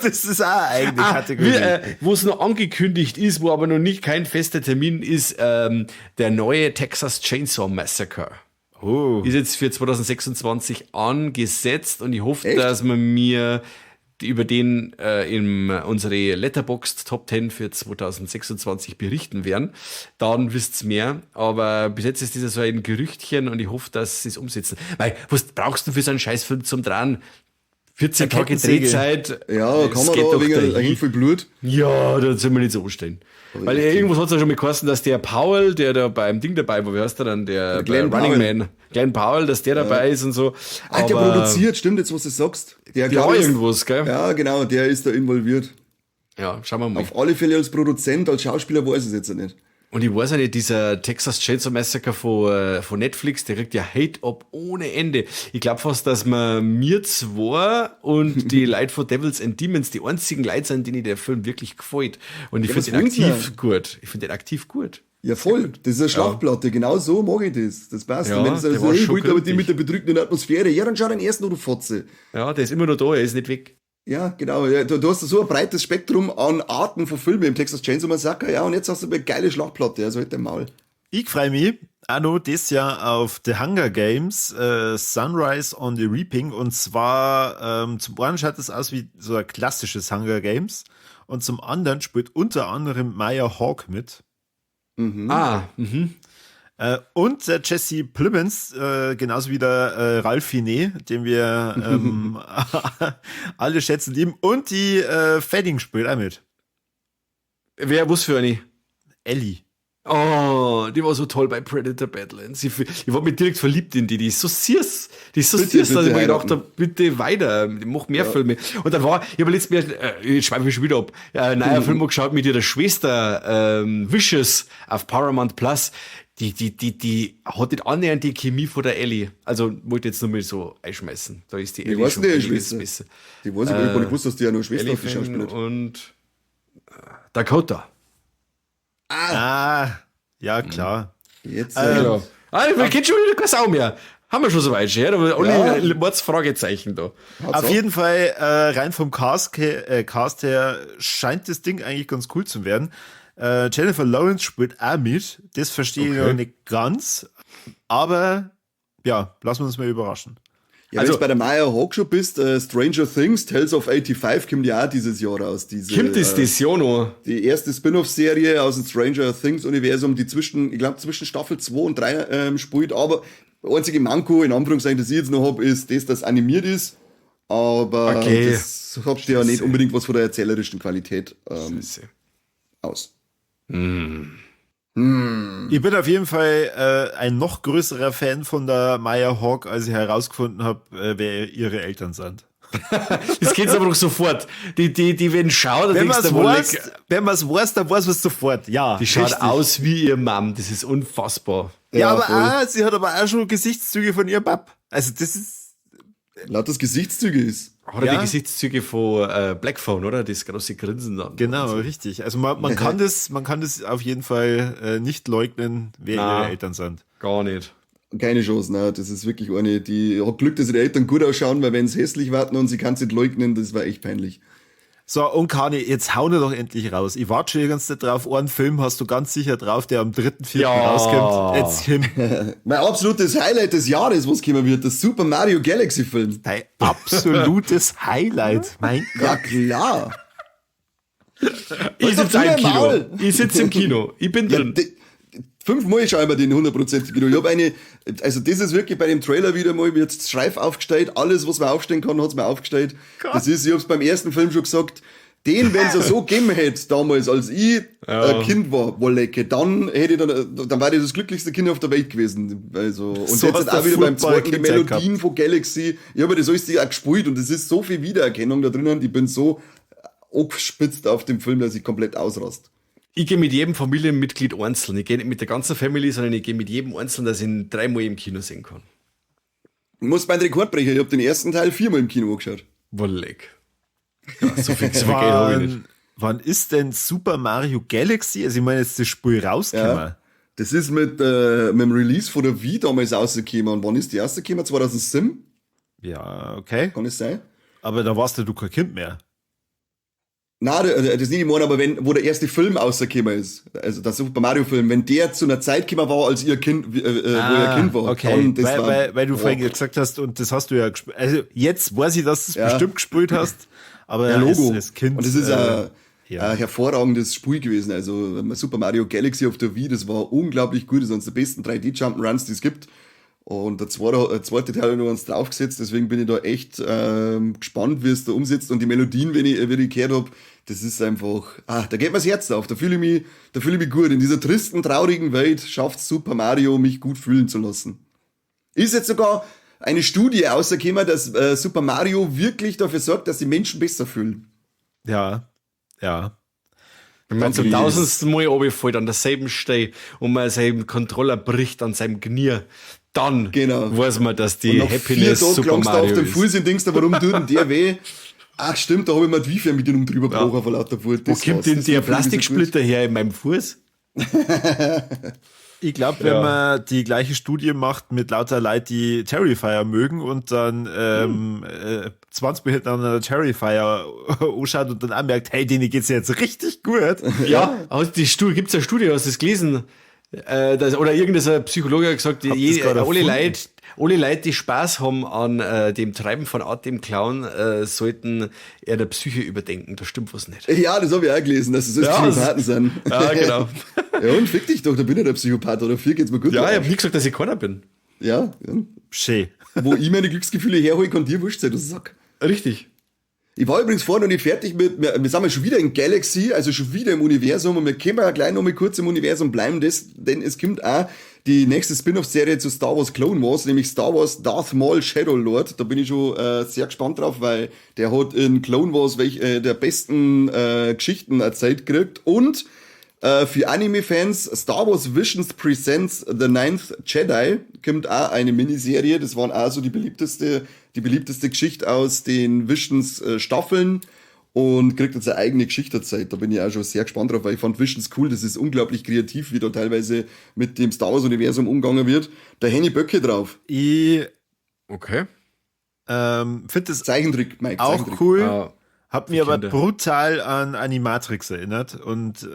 Das ist auch eine eigene Kategorie. Wo es noch angekündigt ist, wo aber noch nicht kein fester Termin ist, der neue Texas Chainsaw Massacre. Oh. Ist jetzt für 2026 angesetzt und ich hoffe, dass man mir über den in unsere Letterboxd Top 10 für 2026 berichten werden. Dann wisst's mehr. Aber bis jetzt ist das so ein Gerüchtchen und ich hoffe, dass sie es umsetzen. Weil, was brauchst du für so einen Scheißfilm zum Dran? 14 Tage Drehzeit. Ja, kann man da wegen ein viel Blut. Ja, da soll man nicht so anstellen. Weil irgendwas hat es ja schon mal geheißen, dass der Powell, der da beim Ding dabei war, wie heißt der dann? Der Glenn Running Powell. Man. Glenn Powell, dass der dabei ist und so. Ah, der produziert, stimmt, jetzt was du sagst. Der ja, irgendwas, gell? Ja, genau, der ist da involviert. Ja, schauen wir mal. Auf alle Fälle als Produzent, als Schauspieler weiß ich es jetzt nicht. Und ich weiß auch nicht, dieser Texas Chainsaw Massacre von Netflix, der kriegt ja Hate ab ohne Ende. Ich glaub fast, dass wir zwei und die Leute von Devils and Demons die einzigen Leute sind, denen der Film wirklich gefällt. Und ich Ja, find was den aktiv wollen gut. Ich find den aktiv gut. Ja, voll. Das ist eine Schlachtplatte. Genau so mag ich das. Das passt. Ja, und wenn es der also, war ich schon wollte aber die gründlich. mit der bedrückenden Atmosphäre. Ja, dann schau den ersten, du Fotze. Ja, der ist immer noch da, er ist nicht weg. Ja, genau. Ja, du hast so ein breites Spektrum an Arten von Filmen im Texas Chainsaw Massacre. Ja, und jetzt hast du eine geile Schlachtplatte. Also halt dein Maul. Ich freue mich auch noch dieses Jahr auf The Hunger Games, Sunrise on the Reaping. Und zwar, zum einen schaut es aus wie so ein klassisches Hunger Games. Und zum anderen spielt unter anderem Maya Hawke mit. Mhm. Ah, mhm. Und der Jesse Plemons, genauso wie der Ralph Fiennes, den wir alle schätzen lieben. Und die Fanning spielt auch mit. Wer, was für eine? Ellie. Oh, die war so toll bei Predator Badlands. Ich war mich direkt verliebt in die. Die ist so süß. Die ist so Bitte, süß, dass bitte ich mir gedacht heiraten. hab, bitte weiter, mach mehr Filme. Und dann war, ich hab letztes Mal, ich schweife mich schon wieder ab, einen neuen Film geschaut mit ihrer Schwester, Vicious auf Paramount Plus. Die hat nicht annähernd die Chemie von der Ellie. Also, wollte jetzt nur mal so einschmeißen. Da ist die Ellie weiß schon nicht, ihre einiges Schwester. besser. Die weiß ich gar nicht, ich wusste, dass die ja noch eine Schwester Ellie hat, die Schauspielerin. und Dakota. Ah, ja, klar. Jetzt, Ja. Ah, ich kennt schon wieder keine Sau mehr. Haben wir schon so weit schon, aber alle Ja. Mords Fragezeichen da. Auf jeden Fall, rein vom Cast her scheint das Ding eigentlich ganz cool zu werden. Jennifer Lawrence spielt auch mit. Das verstehe ich Okay. noch nicht ganz. Aber ja, lassen wir uns mal überraschen. Ja, Also- wenn du bei der Maya Hawke schon bist, Stranger Things, Tales of 85 kommt ja auch dieses Jahr raus. Diese, Kommt das das Jahr noch? Die erste Spin-off-Serie aus dem Stranger Things-Universum, die zwischen, ich glaube, zwischen Staffel 2 und 3 spielt. Aber der einzige Manko, in Anführungszeichen, das ich jetzt noch hab, ist das, dass animiert ist. Aber Okay. das habt ihr ja nicht unbedingt was von der erzählerischen Qualität aus. Ich bin auf jeden Fall ein noch größerer Fan von der Maya Hawke, als ich herausgefunden habe, wer ihre Eltern sind. Das geht's aber doch sofort. Die wenn schaut, dann Wenn denkst man's du, wohl, weiß, leck, wenn man's weiß, dann weiß man's sofort. Ja, die schaut richtig. aus wie ihr Mann. Das ist unfassbar. Ja, Ja, aber voll. auch, sie hat aber auch schon Gesichtszüge von ihrem Bab. Also das ist Laut das Gesichtszüge ist. Hat er Ja. die Gesichtszüge von Black Phone, oder? Das große Grinsen dann. genau richtig. Also man kann das, man kann das auf jeden Fall nicht leugnen, wer Na. ihre Eltern sind. Gar nicht. Keine Chance, ne? Das ist wirklich eine, die hat Glück, dass ihre Eltern gut ausschauen, weil wenn sie hässlich warten und sie kann es nicht leugnen, das war echt peinlich. So, und Kani, jetzt hau doch endlich raus. Ich warte schon die ganze Zeit drauf. Einen Film hast du ganz sicher drauf, der am 3.4. Ja. rauskommt. Jetzt hin. Mein absolutes Highlight des Jahres, was kommen wird, das Super Mario Galaxy Film. Dein absolutes Highlight. Mein Gott. Ja, klar. Ich sitze du im dein Kino. Maul? Ich sitze im Kino. Ich bin Ja, drin. fünfmal schaue ich mir den 100% Kino. Ich hab eine, also das ist wirklich bei dem Trailer wieder mal, mir jetzt Schreif aufgestellt, alles, was man aufstellen kann, hat's mir aufgestellt. Das ist, ich hab's beim ersten Film schon gesagt, den, wenn's ja so gegeben hätte, damals, als ich ein Kind war, Wollecke, dann hätte ich dann war ich das glücklichste Kind auf der Welt gewesen. Also, und So jetzt hast auch du wieder beim Football zweiten, die Kindheit Melodien von Galaxy. Ich habe das alles auch gespielt und es ist so viel Wiedererkennung da drinnen. Ich bin so angespitzt auf dem Film, dass ich komplett ausrast. Ich gehe mit jedem Familienmitglied einzeln. Ich gehe nicht mit der ganzen Family, sondern ich gehe mit jedem einzeln, dass ich ihn dreimal im Kino sehen kann. Ich muss meinen Rekord brechen. Ich habe den ersten Teil viermal im Kino angeschaut. Wolleck. Ja, so viel Geld habe ich nicht. Wann ist denn Super Mario Galaxy? Also ich meine, jetzt das Spiel rausgekommen. Ja. Das ist mit dem Release von der Wii damals rausgekommen. Und wann ist die rausgekommen? 2007? Ja, okay. Kann es sein? Aber da warst ja du kein Kind mehr. Nein, das nicht, ich meine, aber wenn, wo der erste Film rausgekommen ist, also der Super Mario Film, wenn der zu einer Zeit gekommen war, als ihr Kind, wo ihr Kind war, okay. dann, das weil, war, weil du vorhin gesagt hast, und das hast du ja gespielt. Also jetzt weiß ich, dass du es Ja. bestimmt gespielt hast, Aber Ja, Logo. Als Kind. Und das ist ein hervorragendes Spiel gewesen. Also Super Mario Galaxy auf der Wii, das war unglaublich gut. Das ist eines der besten 3D-Jump'n'Runs, die es gibt. Und der zweite Teil habe ich noch eins draufgesetzt, deswegen bin ich da echt gespannt, wie es da umsetzt. Und die Melodien, wenn ich gehört hab, das ist einfach, da geht mir das Herz auf. Da fühle ich mich gut. In dieser tristen, traurigen Welt schafft Super Mario, mich gut fühlen zu lassen. Ist jetzt sogar eine Studie rausgekommen, dass Super Mario wirklich dafür sorgt, dass die Menschen besser fühlen. Ja, ja. Wenn man zum 1000. Mal runterfällt an derselben Stelle und man seinen Controller bricht an seinem Knie, dann weiß man, dass die Und nach Happiness 4 Tagen Super klangst du Mario auf dem ist. Fuß und denkst dir, warum tut denn der weh? Ach stimmt, da hab ich mir die Wii-Fernbedienung drüber gebrochen vor lauter Wut. Wo Das kommt war's. denn Das der war für mich so gut. Plastiksplitter her in meinem Fuß? Ich glaub, wenn man die gleiche Studie macht mit lauter Leuten, die Terrifier mögen und dann 20 Mal hintereinander Terrifier anschaut und dann auch merkt, hey, denen geht's jetzt richtig gut. Ja, aus die Studie, gibt's eine Studie, hast du das gelesen? Das, oder irgendein Psychologe hat gesagt, Hab das gerade erfunden. Alle Leute, die Spaß haben an dem Treiben von Art dem Clown, sollten eher der Psyche überdenken. Da stimmt was nicht. Ja, das hab ich auch gelesen, dass das Ja, Psychopathen sind. Ja, genau. Ja, und fick dich doch, da bin ich der Psychopath, oder vier geht's mir gut. Ja, ich hab nie gesagt, dass ich keiner bin. Ja, ja. Schön. Wo ich meine Glücksgefühle herhole, kann dir wurscht sein, du Sack. Richtig. Ich war übrigens vorhin noch nicht fertig mit, wir sind ja schon wieder in Galaxy, also schon wieder im Universum, und wir können ja gleich noch mal kurz im Universum bleiben, denn es kommt auch die nächste Spin-off-Serie zu Star Wars Clone Wars, nämlich Star Wars Darth Maul Shadow Lord. Da bin ich schon sehr gespannt drauf, weil der hat in Clone Wars welch der besten Geschichten erzählt gekriegt. Und für Anime-Fans, Star Wars Visions Presents The Ninth Jedi kommt auch eine Miniserie. Das waren auch so die beliebteste Geschichte aus den Visions Staffeln und kriegt jetzt eine eigene Geschichte erzählt. Da bin ich auch schon sehr gespannt drauf, weil ich fand Visions cool. Das ist unglaublich kreativ, wie da teilweise mit dem Star Wars Universum umgegangen wird. Da hänge ich Böcke drauf. Ich, Okay. find das Zeichentrick, Mike, auch Zeichentrick. cool. Ah, Hab die mir aber Kinder. brutal an Animatrix erinnert und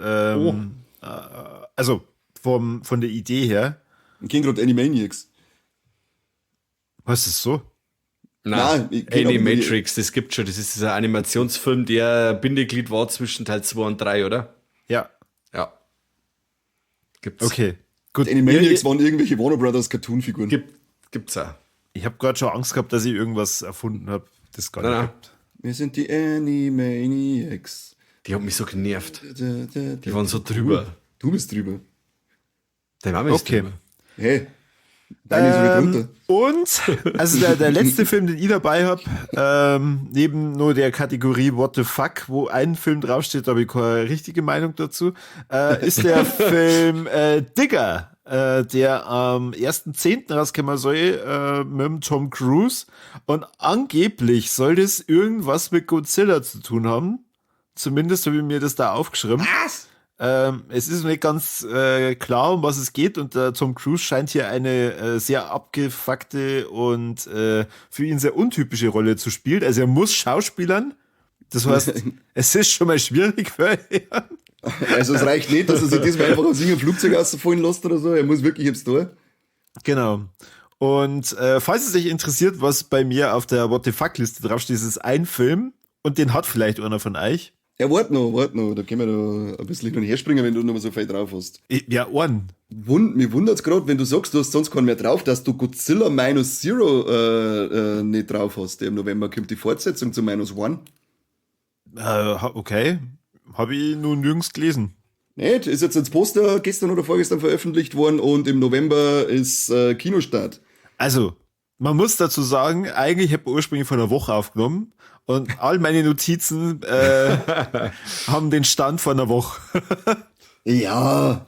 also von der Idee her. Ich kenn grad Animaniacs. Was ist so? Nein, Nein, ich kenn auch Animatrix, das gibt schon. Das ist dieser Animationsfilm, der Bindeglied war zwischen Teil 2 und 3, oder? Ja. Ja. Gibt's. Okay, gut. Die Animaniacs waren irgendwelche Warner Brothers Cartoon-Figuren. Gibt's auch. Ich hab grad schon Angst gehabt, dass ich irgendwas erfunden hab, das gar Nein, nicht nein. gibt. Wir sind die Animaniacs. Die haben mich so genervt. Da, da, da, Die waren so drüber. Du bist drüber. Deine Mama ist Okay. drüber. Hey, deine ist wieder drunter. Und, also der letzte Film, den ich dabei hab, neben nur der Kategorie What the Fuck, wo ein Film draufsteht, da hab ich keine richtige Meinung dazu, ist der Film Digger, der am 1.10 rauskommen soll, mit dem Tom Cruise. Und angeblich soll das irgendwas mit Godzilla zu tun haben. Zumindest habe ich mir das da aufgeschrieben. Was? Es ist noch nicht ganz klar, um was es geht, und der Tom Cruise scheint hier eine sehr abgefuckte und für ihn sehr untypische Rolle zu spielen. Also er muss schauspielern. Das heißt, es ist schon mal schwierig für ihn. Also es reicht nicht, dass er sich diesmal einfach aus irgendeinem Flugzeug rausfallen lässt oder so. Er muss wirklich ins Tor. Genau. Und falls es dich interessiert, was bei mir auf der What the Fuck-Liste draufsteht, ist es ein Film und den hat vielleicht einer von euch. Ja, wart noch, wart noch. Da können wir noch ein bisschen hin und her springen, wenn du noch mal so viel drauf hast. Ich, ja, einen. Mir wundert's grad, wenn du sagst, du hast sonst keinen mehr drauf, dass du Godzilla Minus Zero nicht drauf hast. Der im November kommt die Fortsetzung zu Minus One. Okay. Hab ich nun nirgends gelesen. Nicht? Ist jetzt das Poster gestern oder vorgestern veröffentlicht worden und im November ist Kinostart. Also, man muss dazu sagen, eigentlich hab ich ursprünglich vor einer Woche aufgenommen und all meine Notizen haben den Stand vor einer Woche. Ja,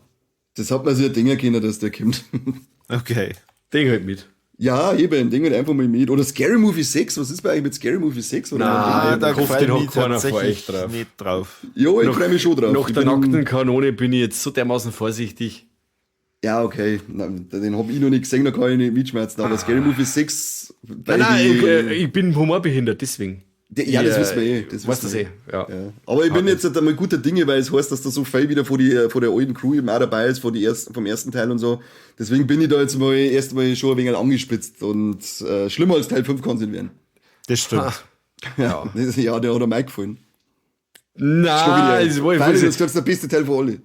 das hat man sich ja denken können, dass der kommt. Okay. Den halt mit. Ja, eben, den halt einfach mal mit. Oder Scary Movie 6, was ist bei eigentlich mit Scary Movie 6? Oder Nein, Ah, da ich hoffe, gefällt den hat mir keiner vor tatsächlich echt drauf. nicht drauf. Jo, ich freu mich schon drauf. Nach Ich der bin nackten Kanone bin ich jetzt so dermaßen vorsichtig. Ja, okay. Na, den hab ich noch nicht gesehen, da kann ich nicht mitschmerzen. Aber Scary Movie 6, weil Nein, nein, die ich bin humorbehindert, deswegen. Die, ja, das Ich, wissen wir eh. Das weiß wissen das wir eh, ja. Ja. Aber ich bin jetzt halt einmal guter Dinge, weil es heißt, dass da so viel wieder von der alten Crew eben auch dabei ist, vom ersten Teil und so. Deswegen bin ich da jetzt mal erst mal schon ein wenig angespitzt und schlimmer als Teil 5 kann es nicht werden. Das stimmt. Ha. Ja, ja, der hat mir gefallen. Nein, das war ich. Das ist der beste Teil von alle.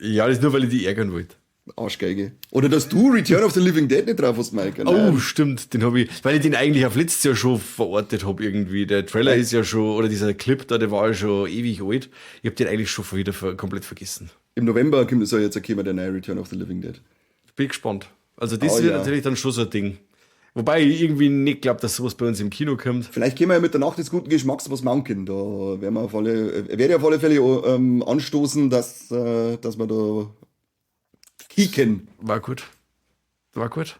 Ja, das ist nur, weil ich die ärgern wollte. Arschgeige. Oder dass du Return of the Living Dead nicht drauf hast, Mike. Nein. Oh, stimmt, den habe ich, weil ich den eigentlich auf letztes Jahr schon verortet habe irgendwie. Der Trailer ist ja schon, oder dieser Clip da, der war ja schon ewig alt. Ich habe den eigentlich schon wieder komplett vergessen. Im November kommt soll jetzt kommen, der neue Return of the Living Dead. Bin gespannt. Also das wird natürlich dann schon so ein Ding. Wobei ich irgendwie nicht glaube, dass sowas bei uns im Kino kommt. Vielleicht können wir ja mit der Nacht des guten Geschmacks was machen können. Da werden wir auf alle, werde ich auf alle Fälle anstoßen, dass wir da kicken. War gut. War gut.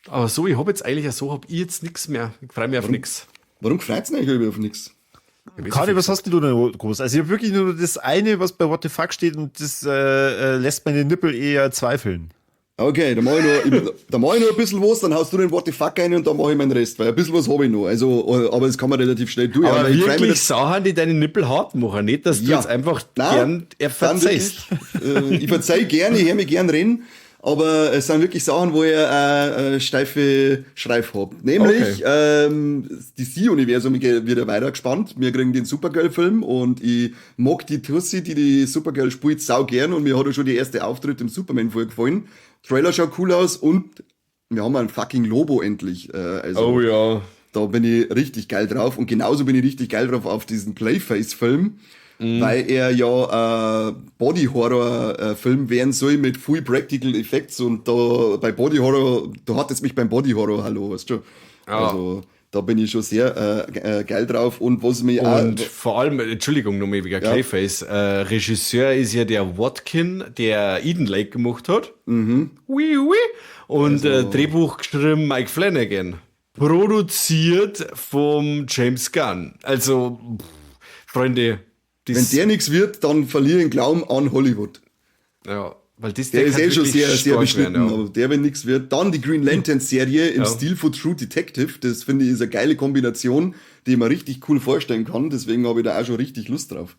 Aber so, ich habe jetzt eigentlich, so habe ich jetzt nichts mehr. Ich freue mich auf nichts. Warum freut es dich auf nichts? Kani, was hast denn du denn groß? Also ich habe wirklich nur das eine, was bei What the Fuck steht, und das lässt meine Nippel eher zweifeln. Okay, dann mache ich, noch, dann mach ich noch ein bisschen was, dann haust du den What the Fuck rein und dann mache ich meinen Rest, weil ein bisschen was habe ich noch. Also, aber das kann man relativ schnell durch. Aber wirklich Sachen, die deine Nippel hart machen, nicht, dass du jetzt einfach gern verzeihst. Ich verzeih gerne, ich höre mich gern reden, aber es sind wirklich Sachen, wo ich steife Schreif hab. Nämlich, das DC-Universum wird ja weiter gespannt. Wir kriegen den Supergirl-Film und ich mag die Tussi, die die Supergirl spielt, sau gern, und mir hat ja schon die erste Auftritt im Superman voll gefallen. Trailer schaut cool aus und wir haben einen fucking Lobo endlich. Also, oh ja. Da bin ich richtig geil drauf und genauso bin ich richtig geil drauf auf diesen Clayface-Film, weil er ja Body-Horror-Film werden soll mit viel Practical Effects und da bei Body Horror, da hat es mich beim Body Horror, hallo, weißt du? Ja. Also da bin ich schon sehr geil drauf und was mich und auch, vor allem, Entschuldigung, nochmal wegen Clayface, Regisseur ist ja der Watkin, der Eden Lake gemacht hat. Mhm. Oui, oui. Und also, Drehbuch geschrieben Mike Flanagan. Produziert vom James Gunn. Also, Freunde, wenn der nichts wird, dann verliere ich den Glauben an Hollywood. Ja. Weil das, der ist eh schon sehr, sehr beschnitten, werden, ja. Aber der, wenn nichts wird. Dann die Green Lantern Serie im Stil von True Detective. Das finde ich ist eine geile Kombination, die ich mir richtig cool vorstellen kann. Deswegen habe ich da auch schon richtig Lust drauf.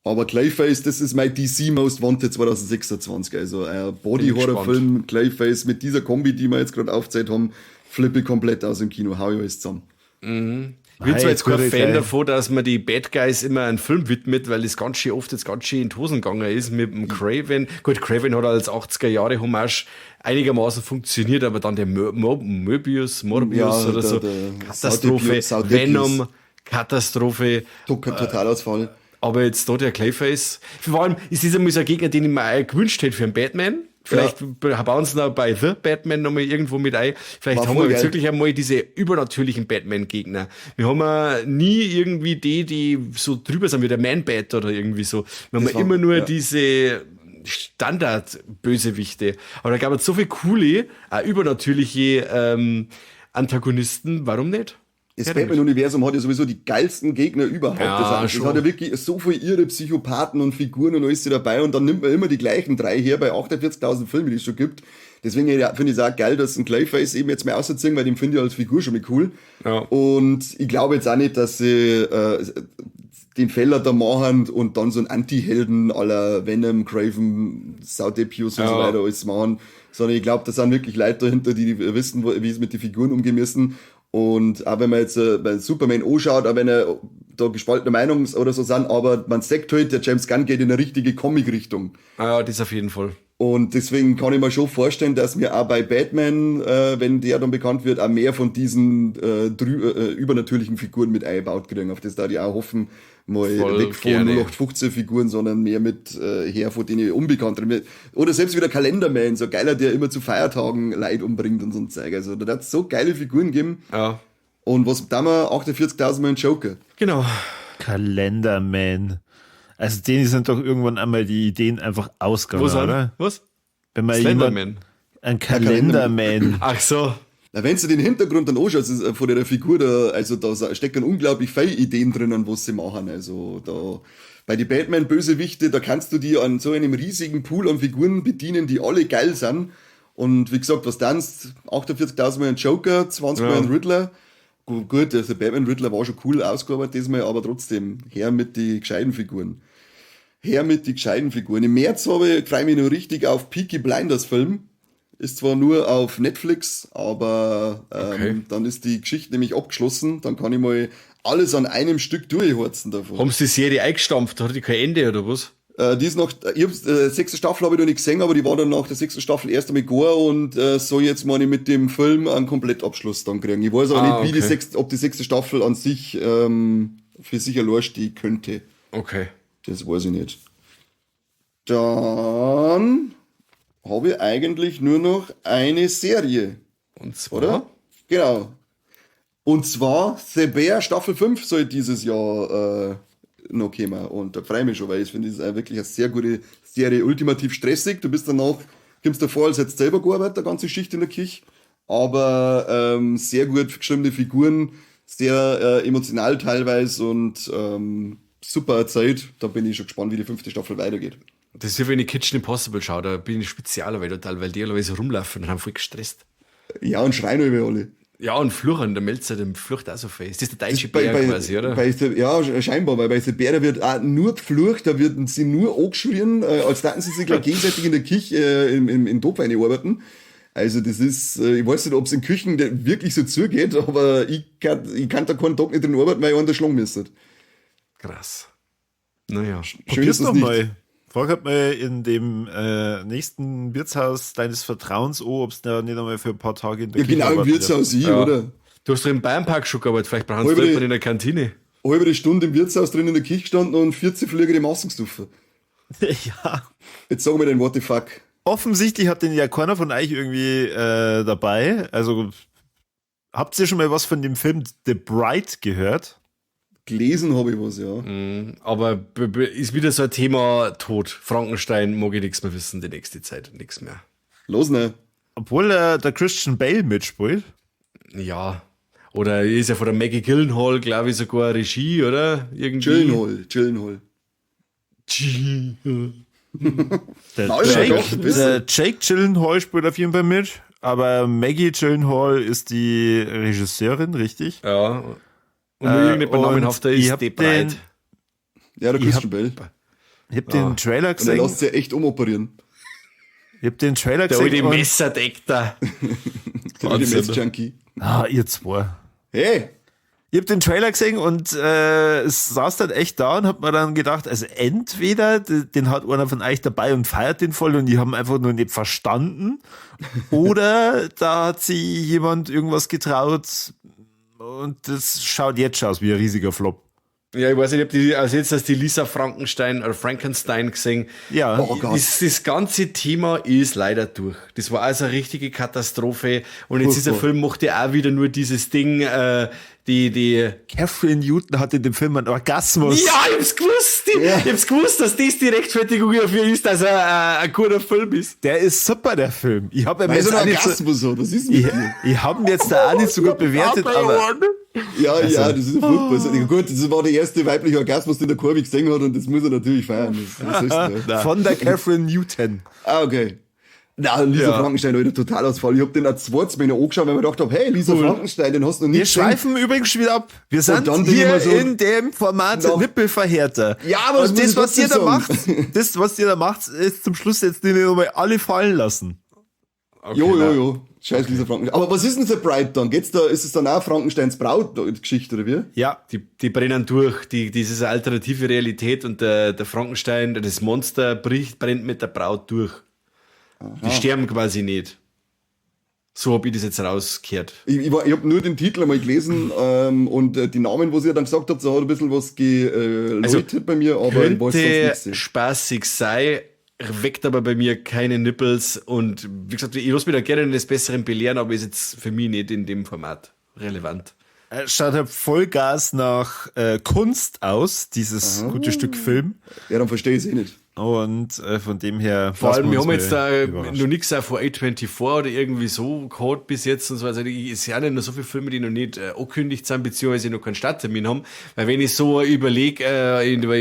Aber Clayface, das ist mein DC Most Wanted 2026. Also ein Body-Horror-Film, Clayface mit dieser Kombi, die wir jetzt gerade aufgezählt haben, flippe ich komplett aus dem Kino, hau ich alles zusammen. Mhm. Ich bin zwar jetzt kein Fan davon, dass man die Bad Guys immer einen Film widmet, weil das ganz schön oft jetzt ganz schön in die Hosen gegangen ist mit dem Kraven. Gut, Kraven hat als 80er Jahre Hommage einigermaßen funktioniert, aber dann der Möbius, Morbius ja, oder so. Der Katastrophe, Venom, Katastrophe. Totalausfall. Aber jetzt da der Clayface. Vor allem ist dieser mal so ein Gegner, den ich mir auch gewünscht hätte für einen Batman. Vielleicht bauen sie noch bei The Batman nochmal irgendwo mit ein. Vielleicht War haben wir voll jetzt geil. wirklich einmal diese übernatürlichen Batman-Gegner. Wir haben ja nie irgendwie die so drüber sind, wie der Man-Bat oder irgendwie so. Wir haben Das ja immer nur diese Standard-Bösewichte. Aber da gab es so viele coole, auch übernatürliche Antagonisten. Warum nicht? Das Ja, damit. Batman-Universum hat ja sowieso die geilsten Gegner überhaupt. Ja, Das schon. hat ja wirklich so viel irre Psychopathen und Figuren und alles dabei und dann nimmt man immer die gleichen drei her bei 48.000 Filmen, die es schon gibt. Deswegen finde ich es auch geil, dass ein Clayface eben jetzt mal ausziehen, weil den finde ich als Figur schon mal cool. Ja. Und ich glaube jetzt auch nicht, dass sie den Fehler da machen und dann so einen Anti-Helden à la Venom, Kraven, Saudepius und so weiter alles machen, sondern ich glaube, da sind wirklich Leute dahinter, die wissen, wie sie mit den Figuren umgehen müssen. Und auch wenn man jetzt bei Superman anschaut, auch wenn er da gespaltene Meinung oder so sind, aber man sagt halt, der James Gunn geht in eine richtige Comic-Richtung. Ah, ja, das auf jeden Fall. Und deswegen kann ich mir schon vorstellen, dass mir auch bei Batman, wenn der dann bekannt wird, auch mehr von diesen übernatürlichen Figuren mit eingebaut kriegen. Auf das da die auch hoffen, mal Voll weg von gerne. 0815 Figuren, sondern mehr mit her von denen unbekannteren. Oder selbst wieder Kalenderman, so geiler, der immer zu Feiertagen Leid umbringt und so ein Zeug. Also da hat's so geile Figuren gegeben. Ja. Und was da wir 48.000 Mal ein Joker. Genau. Kalenderman. Also denen sind doch irgendwann einmal die Ideen einfach ausgegangen, Wo sind? oder? Was? Wenn man Slenderman. Ein Kalenderman. Ach so. Na, wenn du den Hintergrund dann anschaust, ist, von der Figur, da, also da stecken unglaublich viele Ideen drinnen, was sie machen. Also da bei den Batman-Bösewichte, da kannst du die an so einem riesigen Pool an Figuren bedienen, die alle geil sind. Und wie gesagt, was dann? 48.000 Mal ein Joker, 20 Mal ein Riddler. Gut, also Batman Riddler war schon cool ausgearbeitet diesmal, aber trotzdem, her mit die gescheiten Figuren. Her mit die gescheiten Figuren. Im März freue ich mich noch richtig auf Peaky Blinders Film. Ist zwar nur auf Netflix, aber Okay. dann ist die Geschichte nämlich abgeschlossen. Dann kann ich mal alles an einem Stück durchhorzen davon. Haben sie die Serie eingestampft? Hat die kein Ende oder was? Die ist noch, ich hab's, sechste Staffel habe ich noch nicht gesehen, aber die war dann nach der sechsten Staffel erst einmal gar und soll jetzt meine ich mit dem Film einen Komplettabschluss dann kriegen. Ich weiß aber nicht, wie die sechste, ob die sechste Staffel an sich für sich allein stehen könnte. Okay. Das weiß ich nicht. Dann habe ich eigentlich nur noch eine Serie. Und zwar? Oder? Genau. Und zwar The Bear Staffel 5 soll dieses Jahr noch kommen. Und da freue ich mich schon, weil ich finde, das ist wirklich eine sehr gute Serie. Ultimativ stressig. Du bist danach, kommst dir vor, als hättest du selber gearbeitet, die ganze Schicht in der Küche. Aber sehr gut geschriebene Figuren, sehr emotional teilweise und super erzählt. Da bin ich schon gespannt, wie die 5. Staffel weitergeht. Das ist ja, wenn ich Kitchen Impossible schaue, da bin ich spezialer, weil total, weil die alle so rumlaufen und haben voll gestresst. Ja, und schreien über alle. Ja, und fluchen, der Melzer, der flucht auch so viel. Ist das der deutsche Bär quasi, oder? Ja, scheinbar, weil bei The Bär wird auch nur geflucht, da werden sie nur angeschrien, als täten sie sich gleich gegenseitig in der Küche in Topf arbeiten. Also das ist, ich weiß nicht, ob's in Küchen wirklich so zugeht, aber ich kann da keinen Tag nicht drin arbeiten, weil ich einen der schlagen müsste. Krass. Naja. Schön Probier's ist das doch nicht. mal. Frag halt mal in dem nächsten Wirtshaus deines Vertrauens an, ob's da nicht einmal für ein paar Tage in der Ja, Küche genau, im arbeiten Wirtshaus, ich, Ja. oder? Du hast doch im Bayernpark schon gearbeitet, vielleicht brauchen sie Halbe jemanden in der Kantine. Halbe Stunde im Wirtshaus drin in der Küche gestanden und 14 Flüge die Massen gesoffen. Ja. Jetzt sagen wir den what the fuck. Offensichtlich hat den ja keiner von euch irgendwie dabei. Also, habt ihr schon mal was von dem Film The Bride gehört? Gelesen habe ich was, ja. Aber ist wieder so ein Thema Tod. Frankenstein mag ich nichts mehr wissen, die nächste Zeit nichts mehr. Los, ne? Obwohl der Christian Bale mitspielt. Ja. Oder ist ja von der Maggie Gyllenhaal, glaube ich, sogar Regie, oder? Irgendwie. Gyllenhaal. Der Na, Alter, Jake, doch, du bist- der Jake Gyllenhaal spielt auf jeden Fall mit. Aber Maggie Gyllenhaal ist die Regisseurin, richtig? Ja. Und nur irgendjemand und namenhafter ich ist hab The Bride. Ja, der Ich Christian Bale. Ich hab den Trailer Und er gesehen. lässt sich ja echt umoperieren. Ich hab den Trailer Der gesehen. alte und- Messerdeckter. Der alte Mess-Junkie. Ah, ihr zwei. Hey! Ich hab den Trailer gesehen und es saß dann echt da und hab mir dann gedacht, also entweder den hat einer von euch dabei und feiert den voll und die haben einfach nur nicht verstanden, oder da hat sich jemand irgendwas getraut und das schaut jetzt schon aus wie ein riesiger Flop. Ja, ich weiß nicht, ich hab die, also jetzt hast du die Lisa Frankenstein oder Frankenstein gesehen. Ja. Oh Gott. Das ganze Thema ist leider durch. Das war also eine richtige Katastrophe. Und jetzt dieser Furchtbar. Film macht ja auch wieder nur dieses Ding, die Catherine Newton hat in dem Film einen Orgasmus. Ja, ich hab's gewusst! Ich hab's gewusst, dass das die Rechtfertigung dafür ist, dass er ein guter Film ist. Der ist super, der Film. Ich hab ihn Weil jetzt so auch ein nicht so, Orgasmus hat, was ist denn mit ich, dir? ich hab ihn jetzt da auch nicht so gut bewertet, aber Ja, ja, das ist ja furchtbar. Ja, gut, das war der erste weibliche Orgasmus, den der Corby gesehen hat und das muss er natürlich feiern. Das ist das, von der Catherine Newton. Ah, okay. Na, Lisa Ja. Frankenstein, Alter, Totalausfall. Ich hab den auch zweites Mal noch angeschaut, weil ich mir gedacht hab, hey, Lisa Frankenstein, den hast du noch nicht Wir gesehen. schweifen übrigens schon wieder ab. Wir sind dann denk ich hier mir so- in dem Format Noch- Nippelverhärter. Ja, aber das Und muss das, ich was ihr da trotzdem macht, das, was ihr da macht, ist zum Schluss jetzt nicht nochmal alle fallen lassen. Okay, Jo, jo, na. jo. Scheiß Lisa Frankenstein. Aber was ist denn The Bride dann? Geht's da, ist es dann auch Frankensteins Braut-Geschichte, oder wie? Ja. Die brennen durch, das ist eine alternative Realität und der Frankenstein, das Monster brennt mit der Braut durch. Die sterben quasi nicht. So hab ich das jetzt rausgehört. Ich hab nur den Titel einmal gelesen und die Namen, wo sie ja dann gesagt hat, so hat ein bisschen was geläutet Also, bei mir, aber ich weiß sonst Könnte nichts. spaßig sein, weckt aber bei mir keine Nippels und wie gesagt, ich lasse mich da gerne des Besseren belehren, aber ist jetzt für mich nicht in dem Format relevant. Schaut halt Vollgas nach Kunst aus, dieses gute Stück Film. Ja, dann verstehe ich es eh nicht. Und von dem her. Vor allem, lassen wir haben uns jetzt mal da überraschen. noch nichts auch von A24 oder irgendwie so gehabt bis jetzt und so. Also es sind ja nicht nur so viele Filme, die noch nicht angekündigt sind, beziehungsweise noch keinen Starttermin haben. Weil wenn ich so überlege,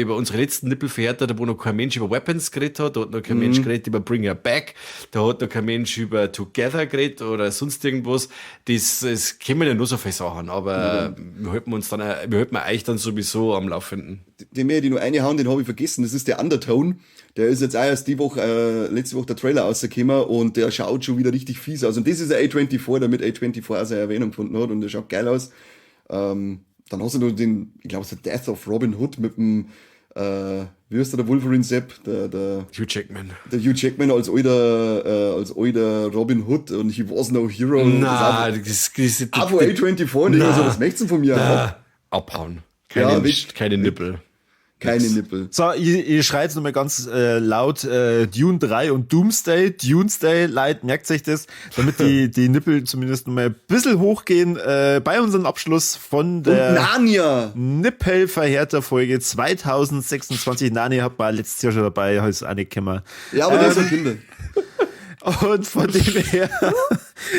über unsere letzten Nippelverhärter, da wo noch kein Mensch über Weapons geredet hat, da hat noch kein Mensch geredet über Bring Her Back, da hat noch kein Mensch über Together geredet oder sonst irgendwas. Das kommen ja nur so viele Sachen, aber wir halten uns dann, wir halten euch dann sowieso am Laufenden. Den mir die nur eine hauen, den habe ich vergessen. Das ist der Undertone. Der ist jetzt auch erst die Woche, letzte Woche der Trailer rausgekommen und der schaut schon wieder richtig fies aus. Und das ist ein A24, damit A24 auch seine Erwähnung gefunden hat und der schaut geil aus. Da Dann hast du noch den, ich glaube, The Death of Robin Hood mit dem, wie heißt der, der Wolverine Sepp? Der Hugh Jackman. Der Hugh Jackman als alter Robin Hood und He was no hero. Na, das auch von A24 und ich so, was möchtest du von mir? Na, abhauen. Keine, Ja, weg. keine Nippel. Keine Nippel. So, ich schrei jetzt nochmal ganz laut Dune 3 und Doomsday. Doomsday, Leid, merkt sich das, damit die Nippel zumindest nochmal ein bisschen hochgehen bei unserem Abschluss von Und der Narnia! Nippelverhärter Folge 2026. Narnia hat man letztes Jahr schon dabei, ist auch nicht gekommen. Ja, aber das sind Kinder. Und von dem her,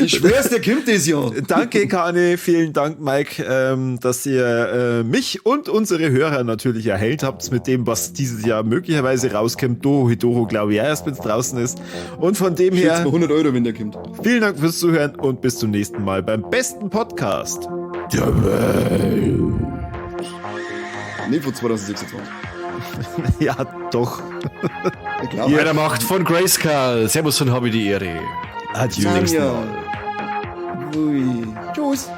Ich schwör's, der kommt das Jahr. danke Kani, vielen Dank Mike, dass ihr mich und unsere Hörer natürlich erhellt habt mit dem, was dieses Jahr möglicherweise rauskommt. Dorohedoro, glaube ich, ja, erst wenn's draußen ist. Und von dem Schätzt her, mal 100 Euro, wenn der kommt. vielen Dank fürs Zuhören und bis zum nächsten Mal beim besten Podcast der Welt. Nee, von 2026. Ja, doch. Ich glaub, Bei der Macht von Grayskull. Servus und habe die Ehre. Adieu. Narnia. Ui. Tschüss.